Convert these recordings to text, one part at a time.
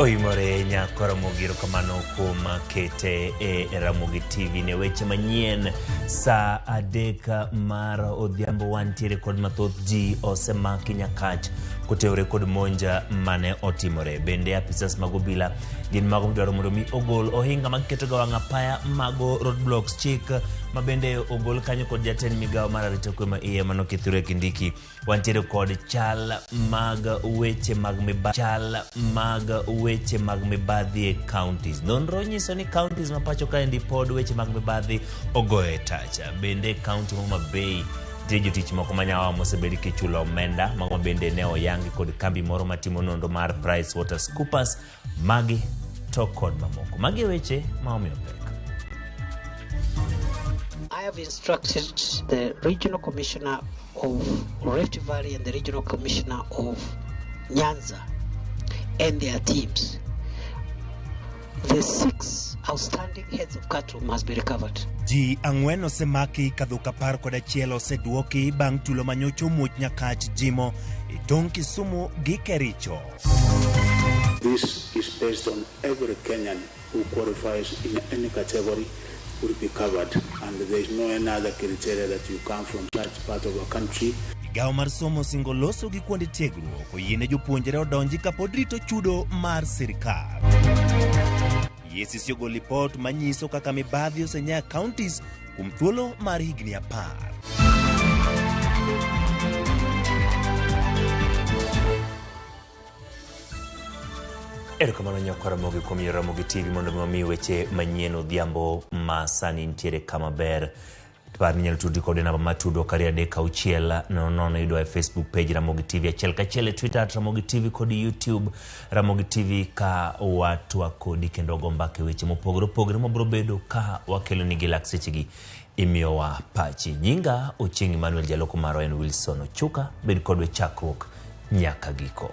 Oimore nyako Ramogi, erokamano kuom kete e Ramogi TV ne weche manyien saa 3 mar odhiambo. Wantiere kod mathoth ji osemaki Nyakach kotewore kod monja mane otimore. Bende apisas mag obila gin mago midwaro mondo mi ogol ohinga magiketoga wang' apaya mago roadblocks, chik ma bende ogol kanyo kod jatend migawo mar arita kwe ma iye mano Kithure Kindiki. Wantiere kod chal mag weche mag miba chal mag weche mag mibadhi e counties. Nonro nyiso ni counties ma pacho kaendi pod weche mag mibadhi ogoye tacha. Bende county ma Homa Bay nitie jotich moko manyawa mosebed kichulo omenda mago bende ne oyangi kod kambi moro matimo nonro mar PricewaterhouseCoopers. Magi to kod mamoko. Magi e weche ma omiyo pek. I have instructed the Regional Commissioner of Rift Valley and the Regional Commissioner of Nyanza and their teams. The 6 outstanding heads of cattle must be recovered. Ji 4 osemaki ka dhok 11 oseduoki bang' tulo manyocha omuoch Nyakach Jimo e tong' Kisumu gi Kericho. This is based on every Kenyan who qualifies in any category will be covered, and there is no any other criteria that you come from such part of a country. Migawo mar somo osingo loso gi kuonde tiegruok oyiene jopuonjre odonji kapod rito chudo mar sirkal. EACC ogolo lipot manyiso kaka mibadhi osenyaa counties kuom thuolo mar higni 10. Erokamano nyakwa Ramogi kuom yiero Ramogi TV mondo mi wami weche manyien odhiambo ma sani nitiere kama ber. Par ni inyalo tudri kod namba mar tudruok 236 00 yudowa e Facebook page Ramogi TV achiel kachiel e Twitter at Ramogi TV kod YouTube Ramogi TV ka watwa kodi kendo wago mbaka e weche mopogore opogore mabiro bedo ka wakelo nigi lak sechegi imiyowa pachi. Nyinga Ochieng' Emmanuel, jaloko marwa en Wilson Ochuka. Bed kodwa e chakruok nyaka giko.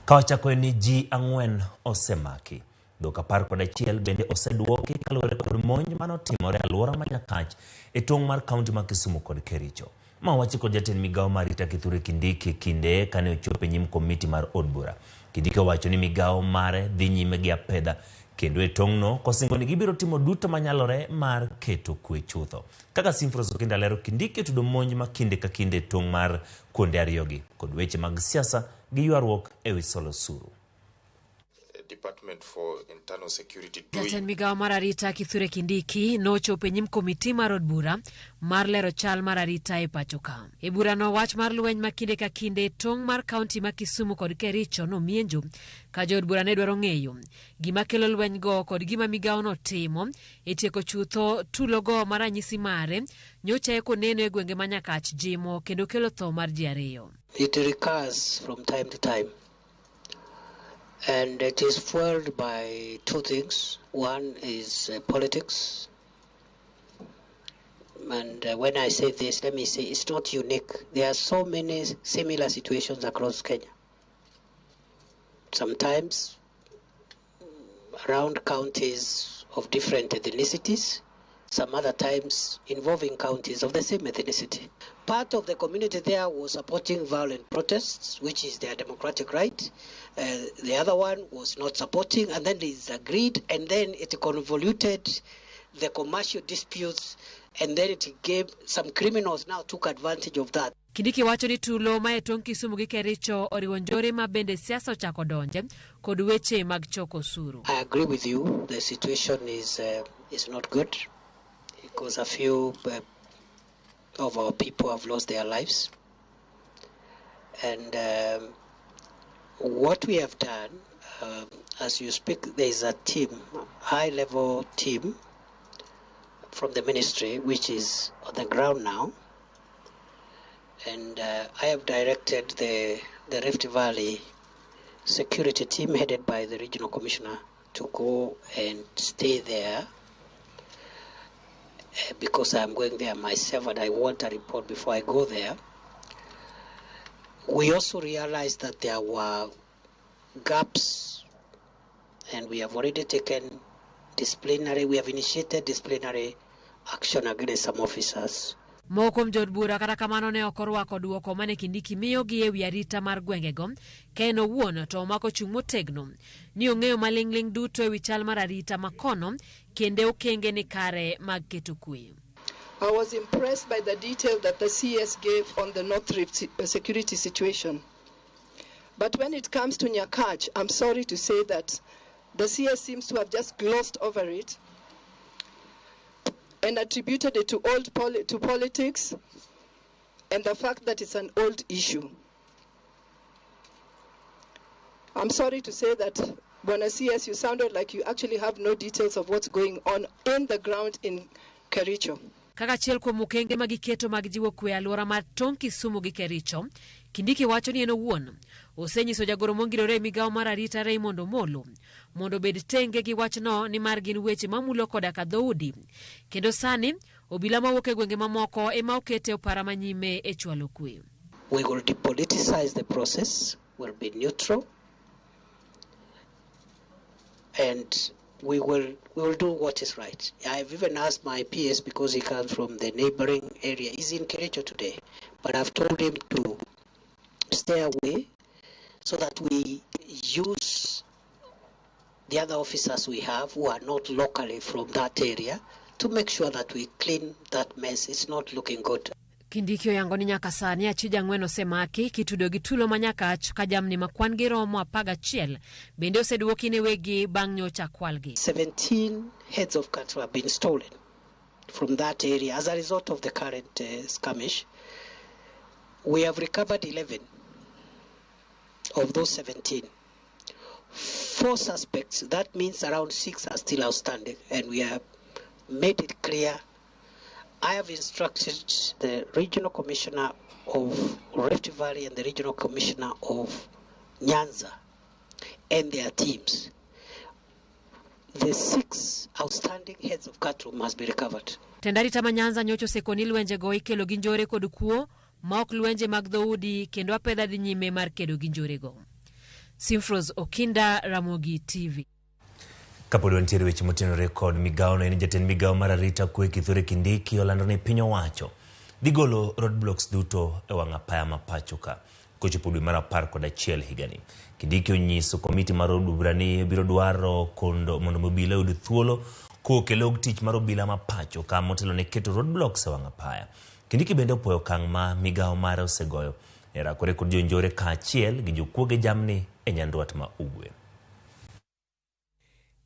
Ka wachako en ni ji 4 osemaki. Dhok 11 bende oseduoki kaluwore kod monj manotimore e alwora ma Nyakach e tong' mar kaunti ma Kisumu kod Kericho. Ma owachi kod jatend migawo mar arita Kithure Kindiki kinde kane ochopo e nyim komiti mar od bura. Kindiki owacho ni migawo mare dhi nyime gi apedha kendo e tong'no kosingo ni gibiro timo duto manyalore mar keto kwe chutho. Kaka Simfros Okinda lero, Kindiki otudo monj ma kinde ka kinde e tong' mar kuonde ariyogi kod weche mag siasa gi ywaruok e wi solo osuru. Department for Internal Security doing. Jatend migawo mar arita Kithure Kindiki nochopo e nyim komiti mar od bura mar lero chal mar arita e pacho ka. E burano wach mar lweny ma kinde ka kinde tong' mar kaunti ma Kisumu kod Kericho nomienjo ka jood bura ne dwaro ng'eyo gima kelo lweny go kod gima migawono timo e tieko chutho tulogo ma ranyisi mare nyocha eko neno e gwenge ma Nyakach jimo kendo kelo tho mar ji 2. It recurs from time to time, and it is fueled by 2 things. One is politics, and when I say this, let me say it's not unique. There are so many similar situations across Kenya. Sometimes around counties of different ethnicities, some other times involving counties of the same ethnicity. Part of the community there was supporting violent protests, which is their democratic right. The other one was not supporting, and then they disagreed, and then it convoluted the commercial disputes, and then it gave some criminals now took advantage of that. Kindiki wacho ni tulo ma e tong' Kisumu gi Kericho oriwo njore ma bende siasa ochako donje kod weche mag choko osuru. I agree with you, the situation is not good because a few of our people have lost their lives. And what we have done, as you speak, there is a team, high-level team from the ministry, which is on the ground now. And I have directed the Rift Valley security team headed by the regional commissioner to go and stay there, because I'm going there myself and I want a report before I go there. We also realized that there were gaps, and we have already taken disciplinary, we have initiated disciplinary action against some officers. Moko kuom jood bura kata kamano ne ok orwako duoko mane Kindiki miyogi e wi arita mar gwengego ka en owuon to omako chung' motegno ni ong'eyo maling'ling' duto e wi chal mar arita ma kono kendo okenge ni kare mag keto kwe. I was impressed by the detail that the CS gave on the North Rift security situation. But when it comes to Nyakach, I'm sorry to say that the CS seems to have just glossed over it and attributed it to old to politics and the fact that it's an old issue. I'm sorry to say that, Bwana CS, you sounded like you actually have no details of what's going on in the ground in Kericho. Kaka achiel kuom okenge ma giketo mag jiwo kwe e alwora mar tong' Kisumu gi Kericho, Kindiki wacho ni en owuon osenyiso jagoro mongirore e migawo mar arita Raymond Omolo mondo obed tenge gi wachno nimar gin weche mamulo koda ka dhoudi. Kendo sani obila mawuok e gwenge mamoko ema okete opara manyime e chwalo kwe. We will depoliticize the process, we'll be neutral, and we will do what is right. I've even asked my PS, because he comes from the neighboring area. He's in Kericho today, but I've told him to stay away so that we use the other officers we have who are not locally from that area to make sure that we clean that mess. It's not looking good. Kindiki oyango ni nyaka sani achije ang'wen osemaki kitudo gi tulo ma Nyakach ka jamni ma kwan gi romo 11 bende oseduoki ne wegi bang' nyocha kwalgi. 17 heads of cattle have been stolen from that area as a result of the current skirmish. We have recovered 11 of those 17. Four suspects, that means around six are still outstanding, and we have made it clear. I have instructed the regional commissioner of Rift Valley and the regional commissioner of Nyanza and their teams. The six outstanding heads of cattle must be recovered. Tend arita ma Nyanza nyocha osekoni lwenjego ikelo gi njore kod kuo ma ok lwenje mag dhoudi kendo apedha dhi nyime mar kedo gi njorego. Simfros Okinda, Ramogi TV. Kapod wantiere weche motenore kod migawono, en jatend migawo mar arita kwe Kithure Kindiki olando ni piny owacho dhi golo roadblocks duto e wang' apaya ma pacho ka kochopo dwe mar 11 higani. Kindiki onyiso komiti mar od bura ni biro dwaro kondo mondo obila oyud thuolo kowuok e log tich mar obila ma pacho ka motelo ne keto roadblocks e wang' apaya. Kindiki bende opoyo okang' ma migawo mare osegoyo e rakore kod jonjore kaachiel gi jokuoge jamni e nyandwat ma ugwe.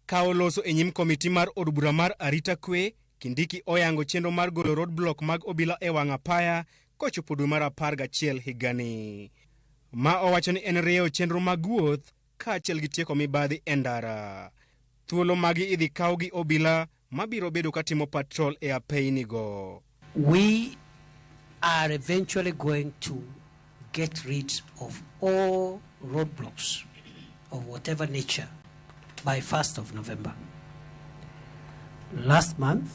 Ka oloso e nyim komiti mar od bura mar arita kwe, Kindiki oyango chenro mar golo roadblock mag obila e wang' apaya kochopo dwe mar 11 higani. Ma owacho ni en rieyo chenro mag wuoth kaachiel gi tieko mibadhi e ndara. Thuolo magi idhi kaw gi obila mabiro bedo katimo patrol e apeynigo. We are eventually going to get rid of all roadblocks of whatever nature by 1st of November. Last month,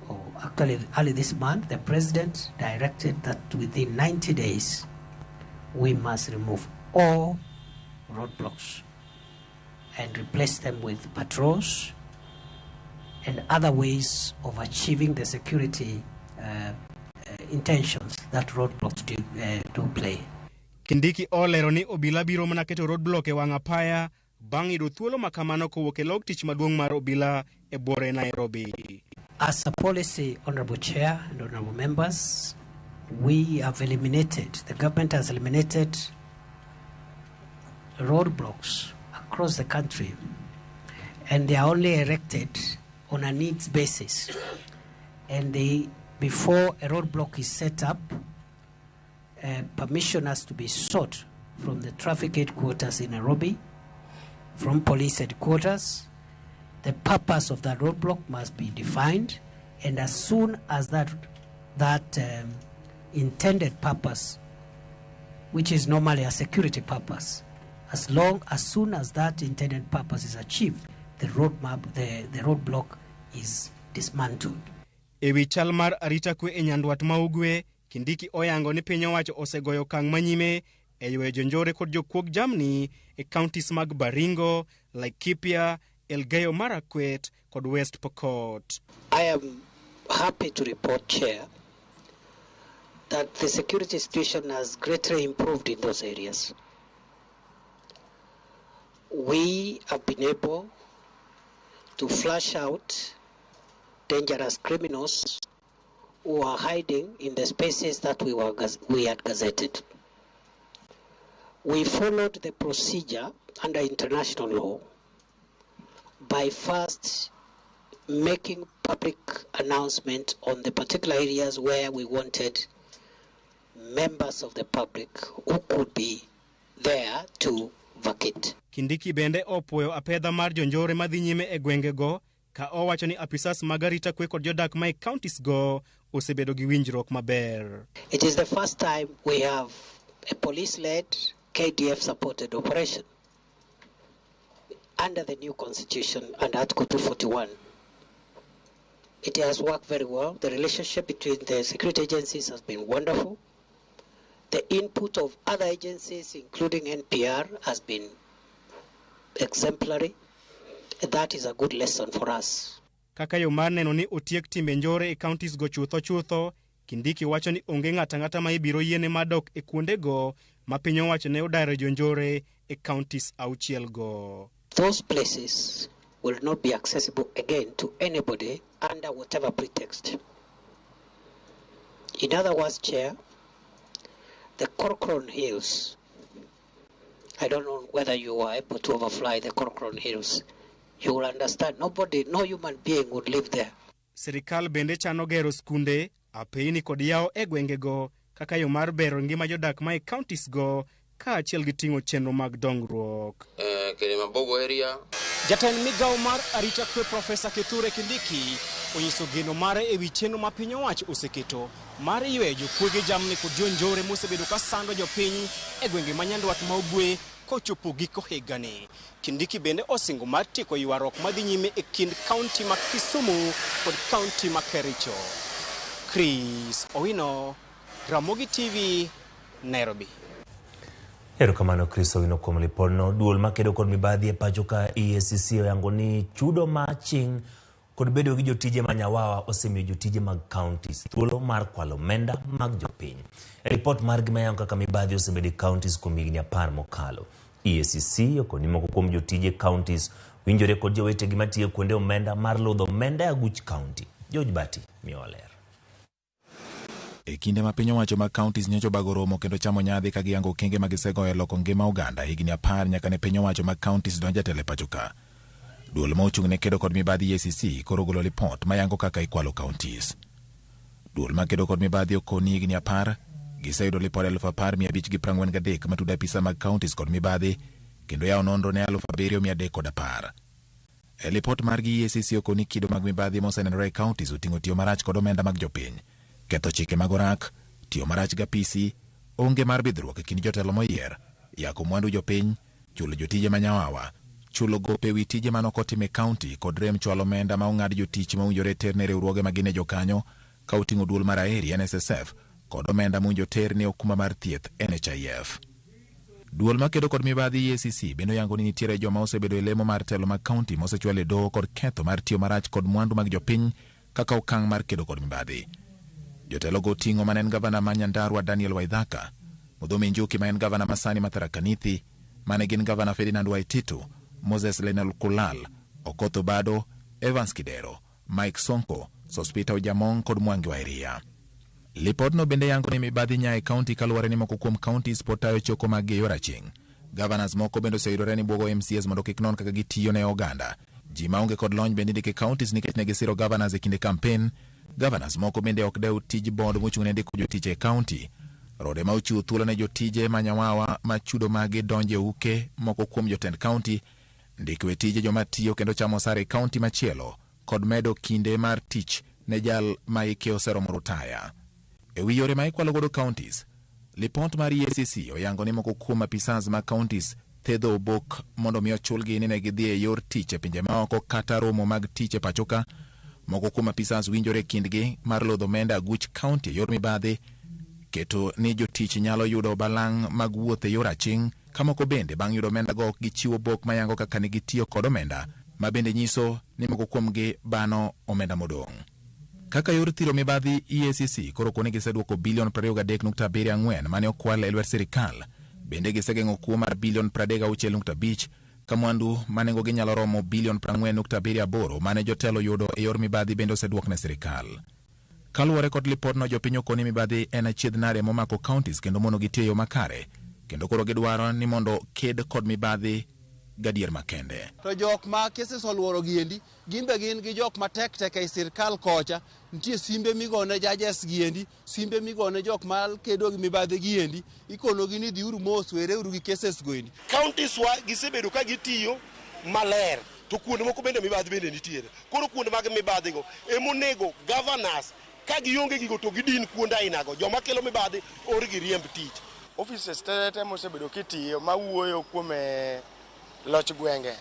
or actually early this month, the president directed that within 90 days we must remove all roadblocks and replace them with patrols and other ways of achieving the security intentions that roadblocks do play. Kindiki olero ni obila biro mana keto roadblock e wang' apaya bang' yudo thuolo ma kamano kowuok e log tich maduong' mar obila e buore Nairobi. As a policy, Honorable Chair and Honorable Members, we have eliminated, the government has eliminated roadblocks across the country, and they are only erected on a needs basis. And before a roadblock is set up, permission has to be sought from the traffic headquarters in Nairobi, from police headquarters. The purpose of that roadblock must be defined, and as soon as that intended purpose, which is normally a security purpose, as soon as that intended purpose is achieved, the roadmap, the roadblock is dismantled. E wi chal mar arita kwe e nyandwat ma ugwe, Kindiki oyango ni piny owacho osegoyo okang' manyime e ywayo jonjore kod jokuog jamni e counties mag Baringo, Laikipia, Elgeyo Marakwet kod West Pokot. I am happy to report, Chair, that the security situation has greatly improved in those areas. We have been able to flush out dangerous criminals who are hiding in the spaces that we had gazetted. We followed the procedure under international law by first making public announcement on the particular areas where we wanted members of the public who could be there to vacate. Kindiki bende opuoyo apedha mar jonjore madhi nyime e gwengego ka owacho ni apisas mag arita kwe kod jodak ma e counties go osebedo gi winjruok maber. It is the first time we have a police-led, KDF-supported operation under the new constitution and Article 241. It has worked very well. The relationship between the security agencies has been wonderful. The input of other agencies, including NPR, has been exemplary. That is a good lesson for us. Kaka yo mar neno ni otiek timbe njore e counties go chutho chutho, Kindiki wacho ni onge ng'ato ang'ata ma ibiro yiene mar dok e kuondego ma piny owacho ne odaro jonjore e counties auchiel go. Those places will not be accessible again to anybody under whatever pretext. In other words, Chair, the Corcoran Hills, I don't know whether you are able to overfly the Corcoran Hills. You will understand nobody, no human being would live there. Sirikal bende chano gero skunde, apeyni kod yawo e gwengego kaka yo mar bero ngima jodak ma e counties go kaachiel gi ting'o chenro mag dongruok. Kilimambogo area. Jatend migawo mar arita kwe Profesa Kithure Kindiki onyiso geno mare ewi chenro ma piny owacho oseketo mar yweyo jokuoge jamni kod jonjore mosebedo ka sando jopiny e gwenge ma nyandwat ma ugwe kochopo giko higani. Kindiki bende osingo mar tieko ywaruok madhi nyime e kind kaunti ma Kisumu kod kaunti ma Kericho. Chris Owino, Ramogi TV, Nairobi. Erokamano Chris Owino kuom lipodno. Duol makedo kod mibadhi e pacho ka EACC oyango ni chudo ma aching' kod bedo gi jotije ma nyawawa osemiyo jotije mag counties thuolo mar kwalo omenda mag jopiny. E ripot margi mayango kaka mibadhi osebedo e counties kuom higni 10 mokalo. EACC okoni moko kuom jotije counties winjore kod jowetegi matiyo kuonde omenda mar lodho omenda e aguch county. George Bati miyowa ler. E kinde ma piny owacho mag counties nyocha obago romo kendo chamo nyadhi ka giyango okenge ma gisegoyo e loko ngima oganda higni 10 nyaka ne piny owacho mag counties donjo e telo e pacho ka. Duol ma ochung' ne kedo kod mibadhi EACC koro ogolo lipot mayango kaka ikwalo counties. Duol ma kedo kod mibadhi okoni higni 10 giseyudo lipot 10,543 matudo apisa mag counties kod mibadhi kendo yawo nonro ne 7,310. E lipot margi EACC okoni kido mag mibadhi mosenenore e counties oting'o tiyo marach kod omenda mag jopiny, ketho chike mag orak, tiyo marach gi apisi, onge mar bidhruok e kind jotelo moyier, yako mwandu jopiny, chulo jotije manyawawa, chulo gope ewi tije mane ok otim e county kod rem chwalo omenda ma ong'ad jotich mowinjore ter ne riwruoge ma gin e jokanyo ka oting'o duol mar Aheri NSSF kod omenda mowinjo ter ne okumba mar thieth NHIF. Duol makedo kod mibadhi EACC bende oyango ni nitiere joma osebedo e lemo mar telo mag county mosechwal e doho kod ketho mar tiyo marach kod mwandu mag jopiny kaka okang' mar kedo kod mibadhi. Jotelogo oting'o mane en gavana ma Nyandarua Daniel Waithaka, Muthomi Njuki ma en gavana masani ma Tharaka Nithi, mane gin gavana Ferdinand Waititu, Moses Lenolkulal, Okoth Obado, Evans Kidero, Mike Sonko, Sospeter Ojamong kod Mwangi wa Iria. Lipodno bende yango ni mibadhi nya e county kaluwore ni moko kuom counties pod tayo choko mag gi e yor aching'. Governors moko bende oseyudore ni bwogo MCAs mondo kik non kaka gitiyo ne oganda. Ji maonge kod lony bende indiko e counties nikech ne gisiro governors e kinde campaign. Governors moko bende ok dew tij board mochung' ne ndiko jotich e county. Rode ma ochiwo thuolo ne jotije manyawawa ma chudo magi donjo e uke moko kuom jotend county, ndiko e tije joma tiyo kendo chamo osara e county machielo kod medo kinde mar tich ne jal ma hike oseromo rutaya. E wi yore ma ikwalo godo counties, lipot mar EACC oyango ni moko kuom apisas mag counties thedho obok mondo mi ochulgi ni ne gidhi e yor tich e pinje maoko kata romo mag tich e pachoka. Moko kuom apisas winjore e kindgi mar lodho omenda aguch county e yor mibadhi, keto ni jotich nyalo yudo balang' mag wuoth e yor aching', ka moko bende bang' yudo omenda go ok gichiwo obok mayango kaka ne gitiyo kod omenda, ma bende nyiso ni moko kuomgi bano omenda modong'. Kaka yor thiro mibadhi, EACC koro koni giseduoko bilion 23.74 mane okwal e lwet sirikal. Bende gisegeng'o kuo mar bilion 36.5 ka mwandu ma nengogi nyalo romo bilion 40.78 mane jotelo yudo e yor mibadhi bende oseduok ne sirikal. Kaluwore kod lipodno, jopiny okoni mibadhi en achiedh nade momako counties kendo mono gitiyo e yo makare, kendo koro gidwaro ni mondo ked kod mibadhi gadier makende. To jok ma cases oluoro giendi, gin be gin gi jok matek tek ei sirkal kocha, nitie simbe migone judges giendi, simbe migone jok ma kedo gi mibadhi giendi, ikonogi ni dhiuru mos, wereuru gi cases go endi. Counties wa gisebedo ka gitiyo maler, to kuonde moko bende mibadhi bende nitiere. Koro kuonde mag mibadhi go emonego governors ka gionge gigo to gidin kuonde ainago, joma kelo mibadhi or gi riemb tich. Offices te mosebedo kitiyo mawuoyo kuom loch gwenge,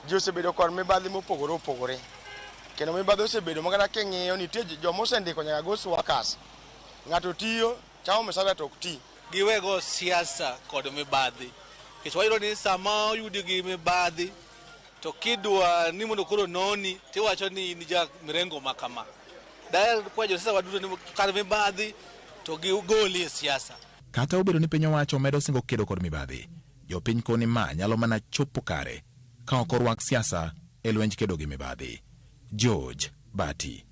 ji osebedo kod mibadhi mopogore opogore, kendo mibadhi osebedo makata king'iyo nitie joma osendiko nyaka ghost workers, ng'ato tiyo chamo misara to ok ti. Giwego siasa kod mibadhi, nikech wayudo ni sama oyudi gi mibadhi to kidwa ni mondo koro noni tiwacho ni in ja mirengo ma kama. Daher kwa josiasa waduto ni kar mibadhi to gigoli e siasa. Kata obedo ni piny owacho medo singo kedo kod mibadhi, jopiny koni ma nyalo mana chopo kare ka ok orwak siasa e lwenj kedo gi mibadhi. George Bati,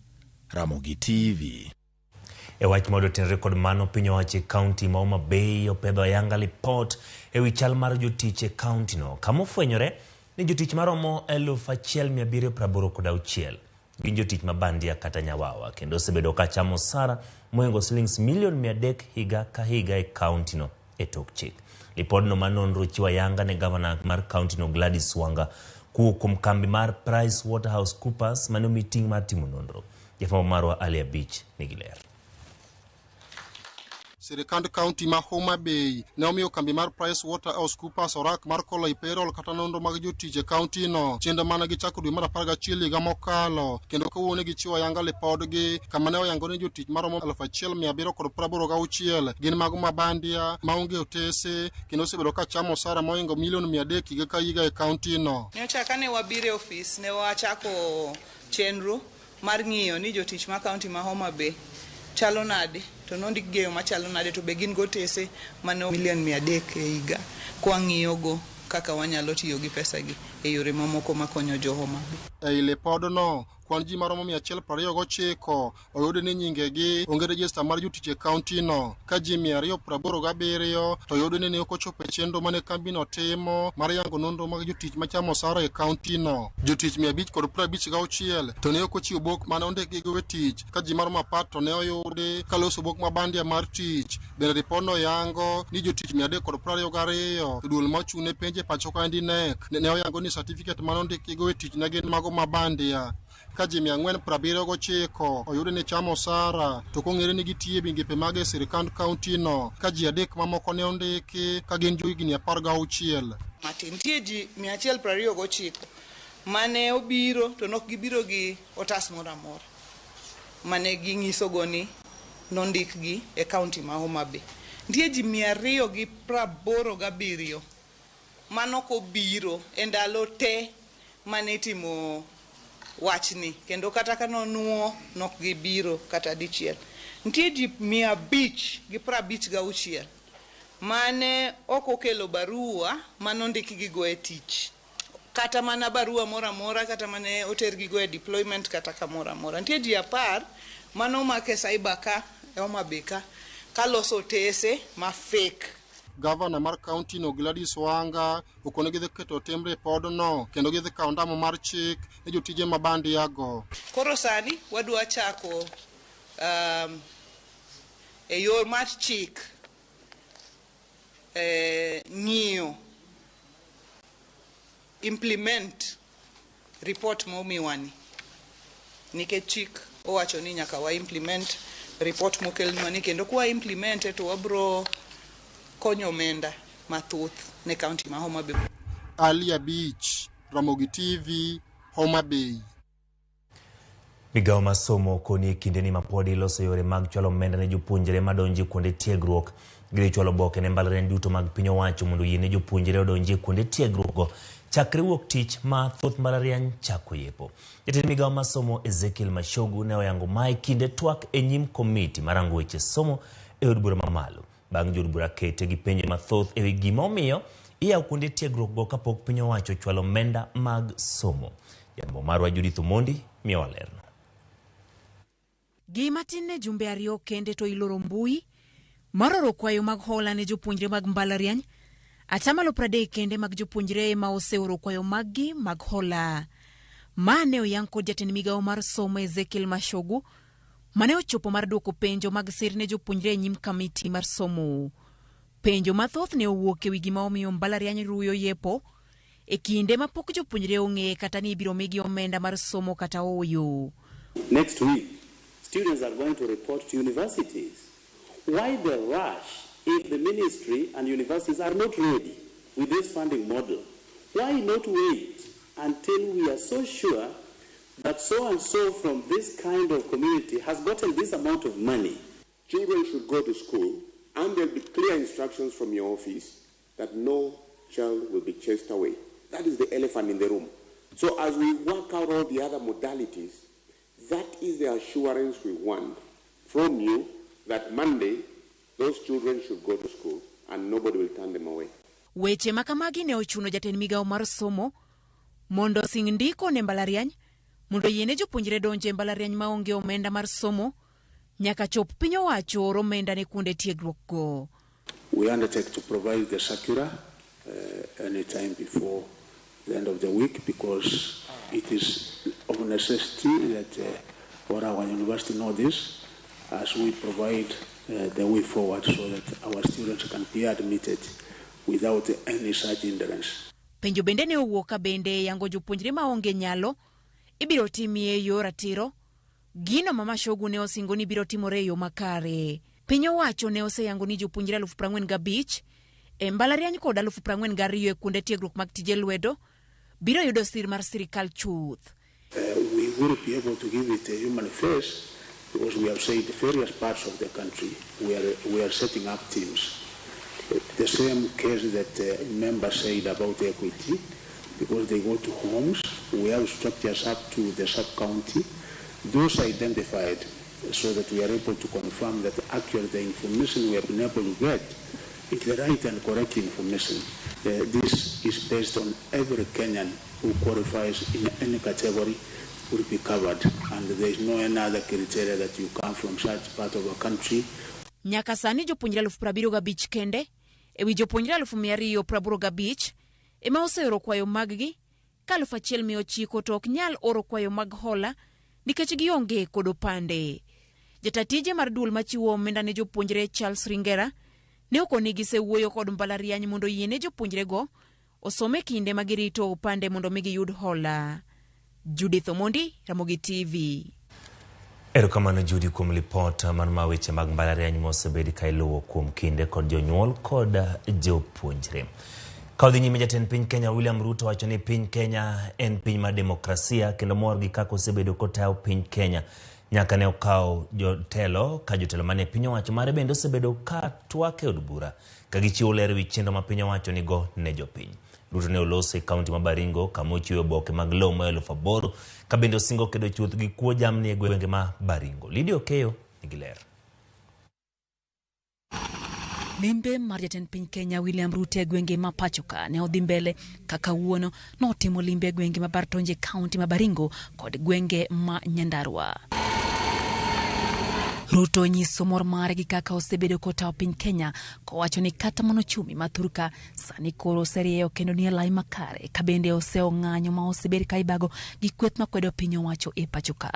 Ramogi TV. E wach modo tenore kod mano, piny owacho e kaunti ma Homa Bay opedho ayanga lipot e wi chal mar jotich e kaunti no, kama ofwenyore ni jotich maromo 1786 gin jotich ma bandia kata nyawawa, kendo osebedo ka chamo osara mohingo silings milion 300 higa ka higa e kaunti no e tok chik. Lipodno mar nonro chiwo ayanga ne gavana mar kaunti no Gladys Wanga kowuok kuom kambi mar PricewaterhouseCoopers mane omi ting' mar timo nonro. Jafwambo marwa Ali Abich nigi ler. Sirikand kaunti ma Homa Bay ne omiyo kambi mar PricewaterhouseCoopers orak mar kolo e payroll kata nonro mag jotich e kaunti no chenro mane gichako dwe mar 11 higa mokalo, kendo kawuono gichiwo ayanga lipodgi kama ne oyango ni jotich maromo 1786 gin mago ma bandia maonge otese kendo osebedo ka chamo osara mohingo milion 300 higa ka higa e kaunti no. Nyocha kane wabiro e ofis ne wachako chenro mar ng'iyo ni jotich ma kaunti ma Homa Bay chalo nade, to nondik gi e yo machalo nade, to be gin gotese mane milion 300 e higa, kwang'iyogo kaka wanyalo tiyo gi pesa gi e yore mamoko makonyo jo Homa Bay. Ei lipodno, kwan ji maromo 129 oyud ni nyingegi onge rejesta mar jotich e kaunti no, ka ji 287 to oyud ni ne ok ochopo e chenro mane kambino timo mar yango nonro mag jotich machamo osara e kaunti no. Jotich 556 to ne ok ochiwo bok mane ondikgi go e tich, ka ji maromo 10 to ne oyudi kaloso bok ma bandia mar tich. Bende ripodno yango ni jotich 322 to duol mochung' ne penj e pacho kaendi KNEC ne oyango ni certificate mane ondikgi go e tich ne gin mago ma bandia. Ka ji 479 oyud ni chamo osara to kong'ere ni gitiyo e migepe mag e sirikand kaunti no, ka ji 3 mamoko ne ondiki ka gin johigni 16. Matin nitie ji 129 mane obiro to nok gibiro gi otas moro amora mane ging'isogo ni nondikgi e kaunti ma Homa Bay. Nitie ji 287 manok obiro e ndalo te mane itimo wachni, kendo kata ka nonuo nok gibiro kata dichiel. Nitie ji 556 mane ok okelo barua manondikgi go e tich, kata mana barua moro amora, kata mane otergi go e deployment, kata kamoro amora. Nitie ji 10 manomak e cyber ka e Homa Bay ka kaloso otese ma fake. Gavana mar kaunti no Gladys Wanga okone gidhi keto tim ripodno kendo gidhi kawo ndamo mar chik ne jotije ma bandia go. Koro sani wadwa chako e yor mar chik ng'iyo implement report momiwani, nikech chik owacho ni nyaka wa implement report mokelnwa ni, kendo kwa implement to wabro konyo omenda mathoth ne kaunti ma Homa Bay. Ali Abich, Ramogi TV, Homa Bay. Migawo mar somo koni e kindeni ma pod iloso yore mag chwalo omenda ne jopuonjre madonjo e kuonde tiegruok. Gidhi chwalo oboke ne mbalariany duto mag piny owacho mondo oyie ne jopuonjre odonji e kuonde tiegruok go Chakre wuok tich ma thoth mbalariany chako yepo. Jatend migawo mar somo Ezekiel Machogu ne oyango mae kinde twak e nyim komiti marango weche somo e od bura mamalo. Bang' jood bura kete gi penjo mathoth ewi gima omiyo iyawo kuonde tiegruok go kapok piny owacho ochwalo omenda mag somo. Jambo marwa Judith Omondi miyowa lerno. Gima tin ne jumbe 2 kende to iloro mbui mar oro kwayo mag hola ne jopuonjre mag mbalariany. 30% kende mag jopuonjre ma oseoro kwayo maggi mag hola. Ma ne oyang kod jatend migawo mar somo Ezekiel Machogu mane ochopo mar duoko penjo mag sir ne jopuonjre e nyim kamiti mar somo. Penjo mathoth ne owuok ewi gima omiyo mbalariany ruyo yepo e kinde ma pok jopuonjre ong'e kata ni ibiro migi omenda mar somo kata ooyo. Next week, students are going to report to universities. Why the rush if the ministry and universities are not ready with this funding model? Why not wait until we are so sure that so and so from this kind of community has gotten this amount of money? Children should go to school, and there'll be clear instructions from your office that no child will be chased away. That is the elephant in the room. So as we work out all the other modalities, that is the assurance we want from you that Monday those children should go to school and nobody will turn them away. Weche makamagi ne ochuno jatend migawo mar somo mondo osing ndiko ne mbalariany mondo oyiene jopuonjre donjo e mbalariany maonge omenda mar somo nyaka chop piny owacho or omenda ne kuonde tiegruok go. We undertake to provide the circular any time before the end of the week, because it is of necessity that all our university know this as we provide the way forward so that our students can be admitted without any such hindrance. Penjo bende ne owuok ka bende yango jopuonjre maonge nyalo ibiro timie yor ratiro. Gino ma Machogu ne osingo ni biro timore e yo makare. Piny owacho ne oseyango ni jopuonjre 45,000 e mbalariany kod 42,000 e kuonde tiegruok mag tije lwedo biro yudo sir mar sirikal chuth. We will be able to give it a human face because we have said various parts of the country we are setting up teams. The same case that members said about equity, because they go to homes, we have structures up to the sub-county, those identified so that we are able to confirm that actually the information we have been able to get is the right and correct information. This is based on every Kenyan who qualifies in any category will be covered, and there is no any other criteria that you come from such part of a country. Nyaka sani jopuonjre 75,000 kende ewi jopuonjre 285,000 ema oseoro kwayo maggi ka 1,900 to ok nyal oro kwayo mag hola nikech gionge kod opande. Jata tije mar duol machiwo omenda ne jopuonjre Charles Ringera ne okoni gisewuoyo kod mbalariany mondo oyiene jopuonjrego osom e kinde ma girito opande mondo mi giyud hola. Judith Omondi, Ramogi TV. Erokamano Judy kuom lipot mar ma weche mag mbalariany mosebed ka iluwo kuom kinde kod jonyuol kod jopuonjre. Ka odhi nyime, jatend piny Kenya William Ruto wacho ni piny Kenya en piny mar demokrasia kendo mor gi kaka osebedo kotayo piny Kenya nyaka ne okaw jotelo ka jotelo mane piny owacho mare bende osebedo ka twak e od bura ka gichiwo ler ewi chenro ma piny owacho nigo ne jopiny. Ruto ne oloso e kaunti ma Baringo kama ochiwe oboke mag lowo ma 8,000 ka bende osingo kedo chuth gi kuo jamni e gwenge ma Baringo. Lydia Okeyo nigi ler. Limbe mar jatend piny Kenya William Ruto e gwenge ma pachoka ne odhi mbele kaka wuono notimo limbe e gwenge ma Bartonje, kaunti ma Baringo kod gwenge ma Nyandarua. Ruto nyiso mor mare gi kaka osebedo kotayo piny Kenya kowacho ni kata mana ochumi ma thurka sani koro oserieyo kendo nie lai makare ka bende oseyo ng'anyo ma osebed ka ibago gi kweth makwedo piny owacho e pacho ka.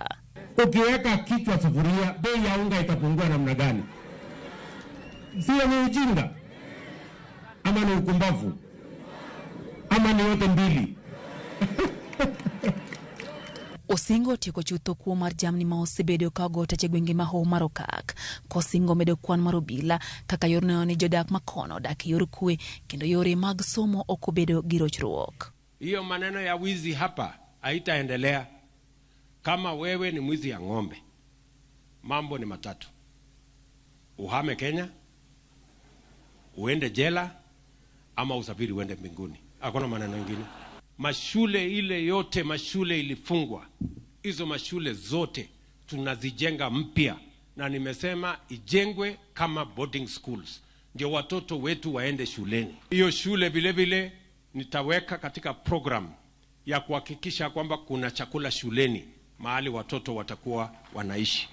Ukiweka kichwa sufuria, bei ya unga itapungua namna gani? Sio ni ujinga ama ni ukumbavu ama ni yote mbili? Osingo otieko chutho kuo mar jamni ma osebedo ka ogo tach e gwenge ma Hoho mar Okak kosingo medo kwan mar obila kaka yor neno ni jodak makono odak e yor kwe kendo yore mag somo ok obedo gi rochruok. Hiyo maneno ya wizi hapa haitaendelea. Kama wewe ni mwizi ya ng'ombe, mambo ni matatu: uhame Kenya, uende jela, ama usafiri uende mbinguni. Hakuna maneno mengine. Mashule ile yote, mashule ilifungwa, hizo mashule zote tunazijenga mpya, na nimesema ijengwe kama boarding schools, ndio watoto wetu waende shuleni. Hiyo shule vile vile nitaweka katika program ya kuhakikisha kwamba kuna chakula shuleni mahali watoto watakuwa wanaishi.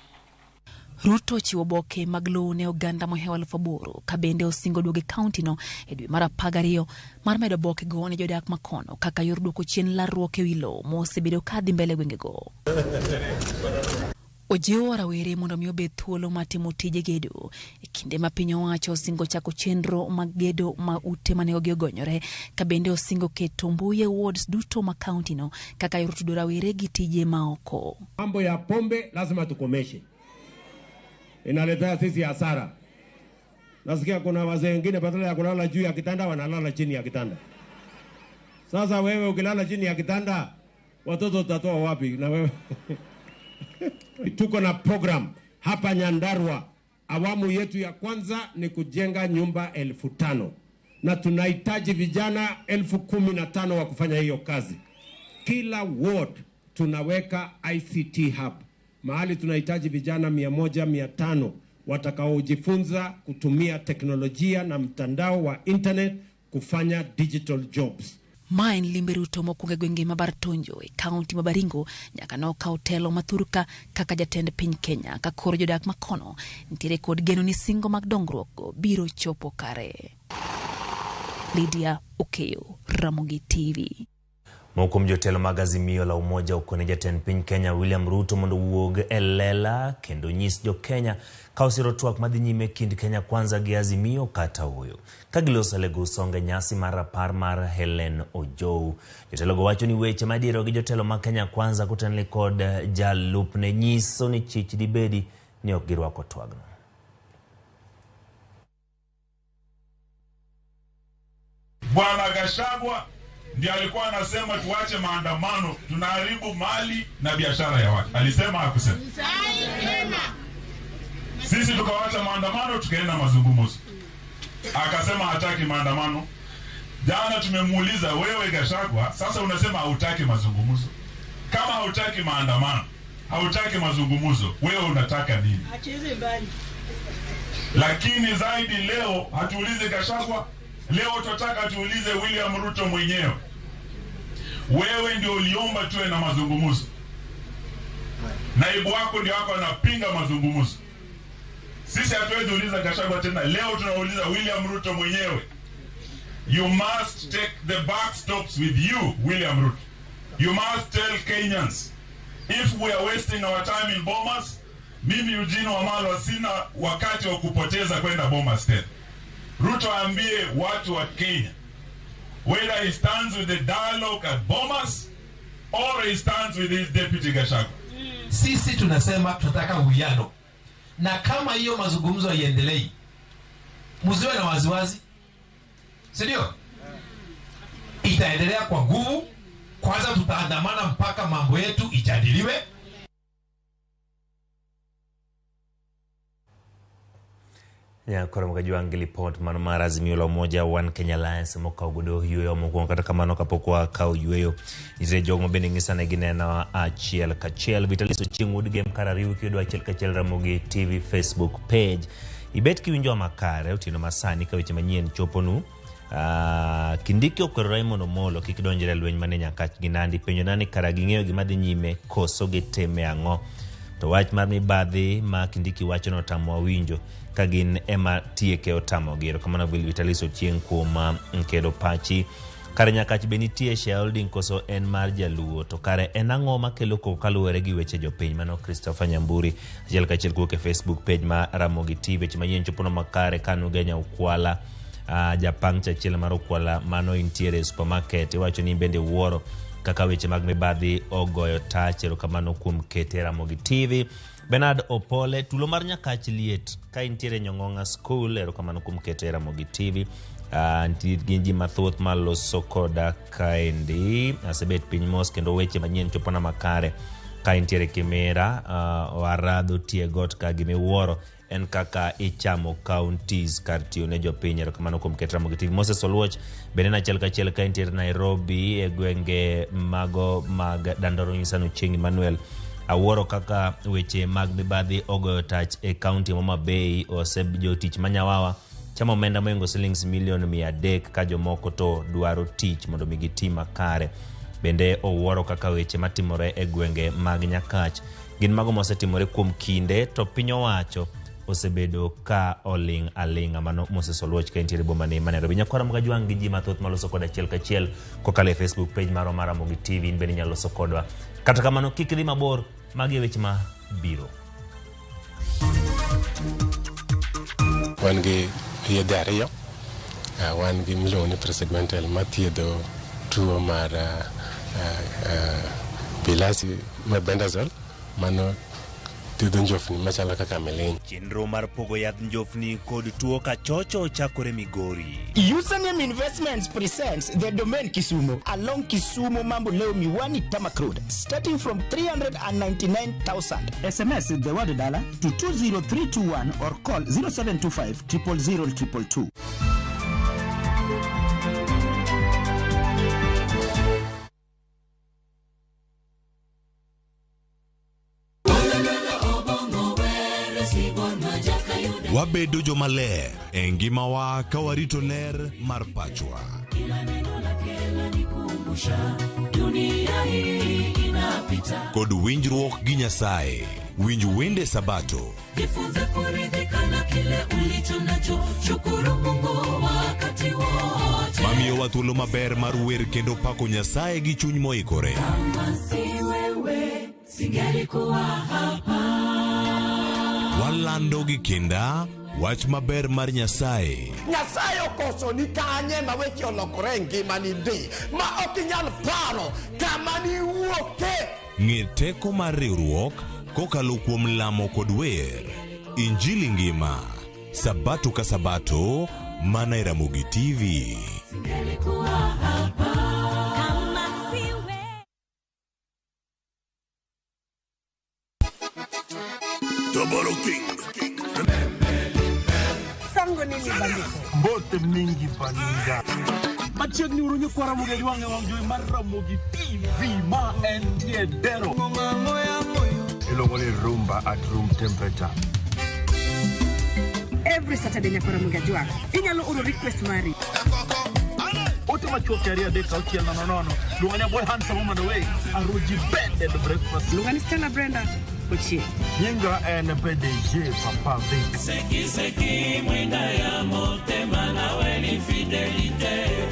Ruto ochiwo oboke mag lowo ne oganda mohewo 8,000 ka bende osingo duogo e kaontino e dwe mar 12 mar medo obokego ne jodak makono kaka yor duoko chien larruok e wi lowo mosebedo ka dhi mbele e gwengego. Ojiwo rawere mondo mi obed thuolo mar timo tije gedo e kinde ma piny owacho osingo chako chenro mag gedo ma ute ma nengogi ogonyore ka bende osingo keto mbui e wards duto ma kaontino kaka yor tudo rawere gi tije maoko. Mambo ya pombe lazima tukomeshe, inaletea sisi hasara. Nasikia kuna wazee wengine badala ya kulala juu ya kitanda wanalala chini ya kitanda. Sasa wewe ukilala chini ya kitanda watoto utatoa wapi? Na wewe tuko na program hapa Nyandarua. Awamu yetu ya kwanza ni kujenga nyumba 5,000 na tunahitaji vijana 15,000 wa kufanya hiyo kazi. Kila ward tunaweka ICT hub, mahali tunahitaji vijana 100, 500 watakaojifunza kutumia teknolojia na mtandao wa internet kufanya digital jobs. Ma en limbe Ruto mokwongo e gwenge ma Bar Tonjo e kaunti ma Baringo nyaka nokaw telo ma thurka kaka jatend piny Kenya ka koro jodak makono nitiere kod geno ni singo mag dongruok go biro chopo kare. Lydia Okeyo, Ramogi TV. Moko kuom jotelo mag Azimio la Umoja okone jatend piny Kenya William Ruto mondo owuog e lela kendo nyis jo Kenya ka osiro twak madhi nyime kind Kenya Kwanza gi Azimio kata ooyo. Ka giloso Alego Usonga nyasi mar rapar mar Hellen Ojou. Jotelogo wacho ni weche madiero gi jotelo mag Kenya Kwanza kotenore kod jalupne nyiso ni chich dibedi ni ok girwako twagno. Bwana Gachagua ndiye alikuwa anasema tuache maandamano, tunaharibu mali na biashara ya watu. Alisema hakusema? Sisi tukawacha maandamano tukaenda mazungumzo. Akasema hataki maandamano. Jana tumemuuliza, wewe Gachagua, sasa unasema hautaki mazungumzo. Kama hautaki maandamano, hautaki mazungumzo, wewe unataka nini? Acheze mbali. Lakini zaidi leo hatuulize Gachagua, leo tunataka tuulize William Ruto mwenyewe. Wewe ndio uliomba tuwe na mazungumzo. Naibu wako ndio wako anapinga mazungumzo. Sisi hatuwezi uliza Gachagua tena. Leo tunauliza William Ruto mwenyewe. You must take the buck stops with you, William Ruto. You must tell Kenyans, if we are wasting our time in Bomas, mimi Eugene Wamalwa sina wakati wa kupoteza kwenda Bomas tena. Ruto aambie watu wa Kenya, whether he stands with the dialogue at Bomas or he stands with his deputy Gachagua. Sisi tunasema tunataka uwiano, na kama hiyo mazungumzo haiendelei, msiwe na wasiwasi, si ndio? Itaendelea kwa nguvu. Kwanza tutaandamana mpaka mambo yetu ijadiliwe. Nyakoro Mkajwangi lipot mano mar Azimio la Umoja One Kenya Alliance mokawo godo yueyo mokwongo kata kamano kapok wakawo yueyo nitie jogo ma bende ng'isa ne gineno achiel kachiel. Vitalis Ochieng' Wuod Gem kar ariyo kiyudo achiel kachiel Ramogi TV Facebook page. Ibet kiwinjo makare otieno masani ka weche manyien choponu. Kindiki okwero Raymond Omolo kik donjre e lweny mane Nyakach gi Nandi. Penjo nani kara ging'eyo gima dhi nyime koso gitime ang'o? To wach mar mibadhi ma Kindiki wacho notamowa winjo ka gin ema tieke otamogi. Erokamano Vitalis Ochieng' kuom kedo pachi. Kare Nyakach be nitie shareholding koso en mar jaluo? To kare en ang'o makelo koko kaluwore gi weche jopiny? Mano Christopher Nyamburi achiel kachiel kuwuok e Facebook page ma Ramogi TV. Weche manyien chopono makare Kanugenya Ukwala. Japang chachiel mar Ukwala mano intiere e supermarket iwacho ni bende wuoro kaka weche mag mibadhi ogoyo tach. Erokamano kuom kete Ramogi TV. Bernard Opole, tulo mar Nyakach liet ka intiere Nyong'ong'a School, erokamano kuom kete Ramogi TV. Nitie gin ji mathoth maloso koda kaendi. Asebet piny mos kendo weche manyien chopona makare ka intiere Kimera, Waradho Tiegot ka gimiwuoro en kaka ichamo counties kar tiyo ne jopiny. Erokamano kuom ket Ramogi TV. Moses Oluoch bende en achiel kachiel ka entiere Nairobi e gwenge mago mag Dandoro nyisa ni Ochieng' Emmanuel awuoro kaka weche mag mibadhi ogoyo tach e kaunti ma Homa Bay ose jotich ma Nyawawa chamo omenda mohingo silings milion 300 ka jomoko to dwaro tich mondo mi giti makare. Bende owuoro kaka weche matimore e gwenge mag Nyakach gin mago mosetimore kuom kinde to piny owacho osebedo ka oling' aling'a. Mano Moses Oluoch ka entiere boma ni ma Nairobi. Nyakwara Mogajwang' gi ji mathoth maloso kod achiel kachiel kokalo e Facebook page marwa mar Ramogi TV in bende inyalo loso kodwa. Kata kamano kik idhi mabor, magi e weche ma biro. Wan gi yedhe ariyo, wan gi miluongo ni Praziquantel mathiedho tuo mar bilharzia mebendazole mano thiedho njofni machalo kaka miliny. Chenro mar pogo yadh njofni kod tuo kachocho chakore Migori. Username Investments presents the Domain Kisumu along Kisumu Mamboleo Miwani Tarmac Road, starting from 399,000. SMS the word dollar to 20321 or call 0725 000 222. Wabedo jomaler e ngimawa ka warito ler mar pachwa. Kod winjruok gi Nyasaye. Winj wende Sabato. Jifunze kuridhika na kile ulicho nacho, shukuru Mungu wakati wote. Mamiyowa thuolo maber mar wer kendo pako Nyasaye gi chuny moikore. Kama si wewe, singelikuwa hapa. Walando gi kinda wach maber mar Nyasaye. Nyasaye okoso ni kanye ma weche olokore e ngimani ndi ma ok inyal paro kama niwuoke. Ng'e teko mar riwruok kokalo kuom lamo kod wer. Injili ngima. Sabato ka Sabato, mana e Ramogi TV. Singelikuwa hapa. Kama si wewe. Toboro King. Sango nini bandiko? Mbote mingi baninga. Machiegni uru nyikwa Ramogi Ajwang' e wang' jowi mar Ramogi TV ma entie Dero. Iluongo ni rumba at room temperature. Every Saturday nyakwa Ramogi Ajwang'. Inyalo oro request mari. Ote machuok 2 3 6 0 0. Luonga ni boy handsome woman away. Aruji bed and breakfast. Luonga ni Stella Brenda Ochieng'. Nyinga en PDG Papa Vic. Seki seki mwinda ya motema nawe ni fidelite.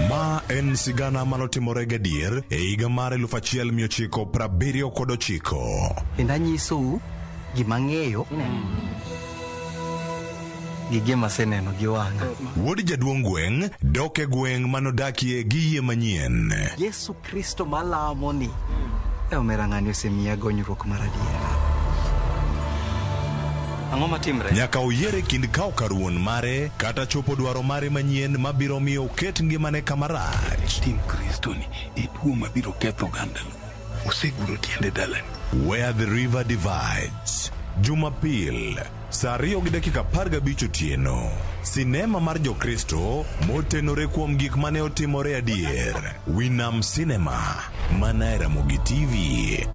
Ma en sigana manotimore gadier e higa mar 1979. Kendo anyisou gima ang'eyo gi gima aseneno gi wang'a. Wuod jaduong' gweng' dok e gweng' manodakie gi yie manyien. Yesu Kristo malamo ni e omera ng'ani osemiya gonyruok mar adiera. Ang'o matimre? Nyaka oyier e kind kawo kar wuon mare kata chopo dwaro mare manyien mabiro miyo oket ngimane kama rach. Tim Kristo ni e tuo mabiro ketho oganda Luo. Oseguro tiende dalani. Where the River Divides. Jumapil, saa 2:15 otieno. Sinema mar Jokristo motenore kuom gik mane otimore adier. Winam Cinema, mana e Ramogi TV.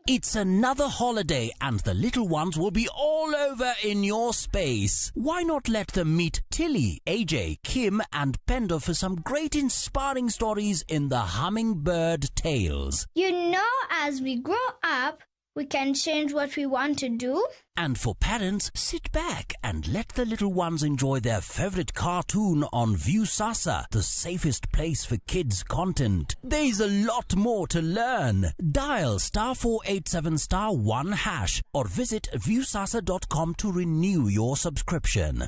It's another holiday and the little ones will be all over in your space. Why not let them meet Tilly, AJ, Kim and Pendo for some great inspiring stories in the Hummingbird Tales. You know, as we grow up, we can change what we want to do. And for parents, sit back and let the little ones enjoy their favorite cartoon on Viusasa, the safest place for kids' content. There's a lot more to learn. Dial *487*1# or visit viusasa.com to renew your subscription.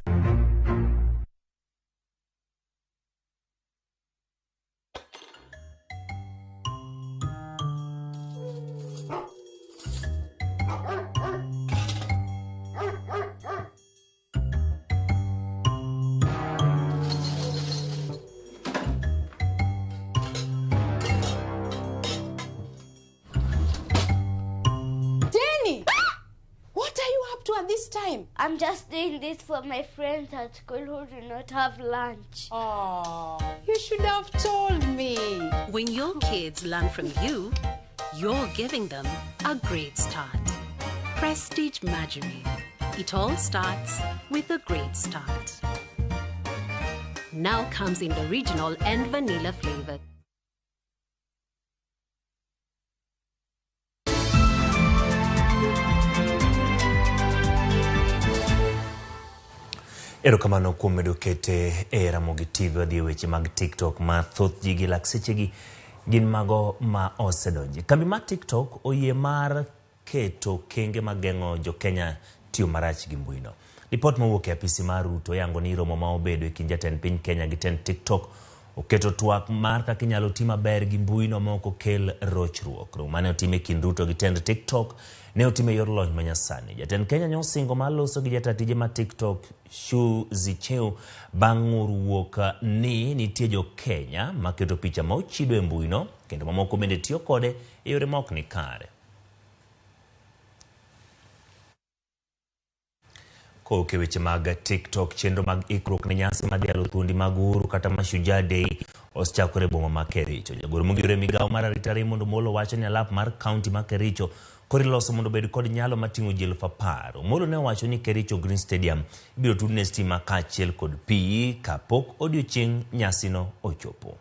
I'm just doing this for my friends at school who do not have lunch. Oh, you should have told me. When your kids learn from you, you're giving them a great start. Prestige Margarine. It all starts with a great start. Now comes in the original and vanilla flavor. Erokamano kuom medo kete e Ramogi TV. Wadhi e weche mag TikTok ma thoth ji gi lak sechegi gin mago ma osedonje. Kambi mar TikTok oyie mar keto kenge mageng'o jo Kenya tiyo marach gi mbuino. Ripot mowuok e apisi mar Ruto yango ni romo ma obedo e kind jatend piny Kenya gi tend TikTok oketo twak mar kaka inyalo ti maber gi mbuino ma ok okel rochruok. Romo mane otim e kind Ruto gi tend TikTok ne otim e yor lony manyasani. Jatend Kenya ne osingo mar loso gi jata tije mar TikTok Shou Zi Chew bang' ng'ur wuok ni nitie jo Kenya maketo picha ma ochido e mbuino kendo mamoko bende tiyo kode e yore ma ok ni kare. Kowuok e weche mag TikTok, chenro mag ikruok ne nyasi mar dhialo thuondi mag Uhuru kata Mashujaa Day osechakore e boma ma Kericho. Jagoro mongirore e migawo mar arita Raymond Omolo wacho ni alap mar kaunti ma Kericho koro iloso mondo obed kod nyalo mar ting'o ji 10,000. Omolo ne owacho ni Kericho Green Stadium ibiro tudne stima kaachiel kod pi kapok odiochieng' nyasino ochopo.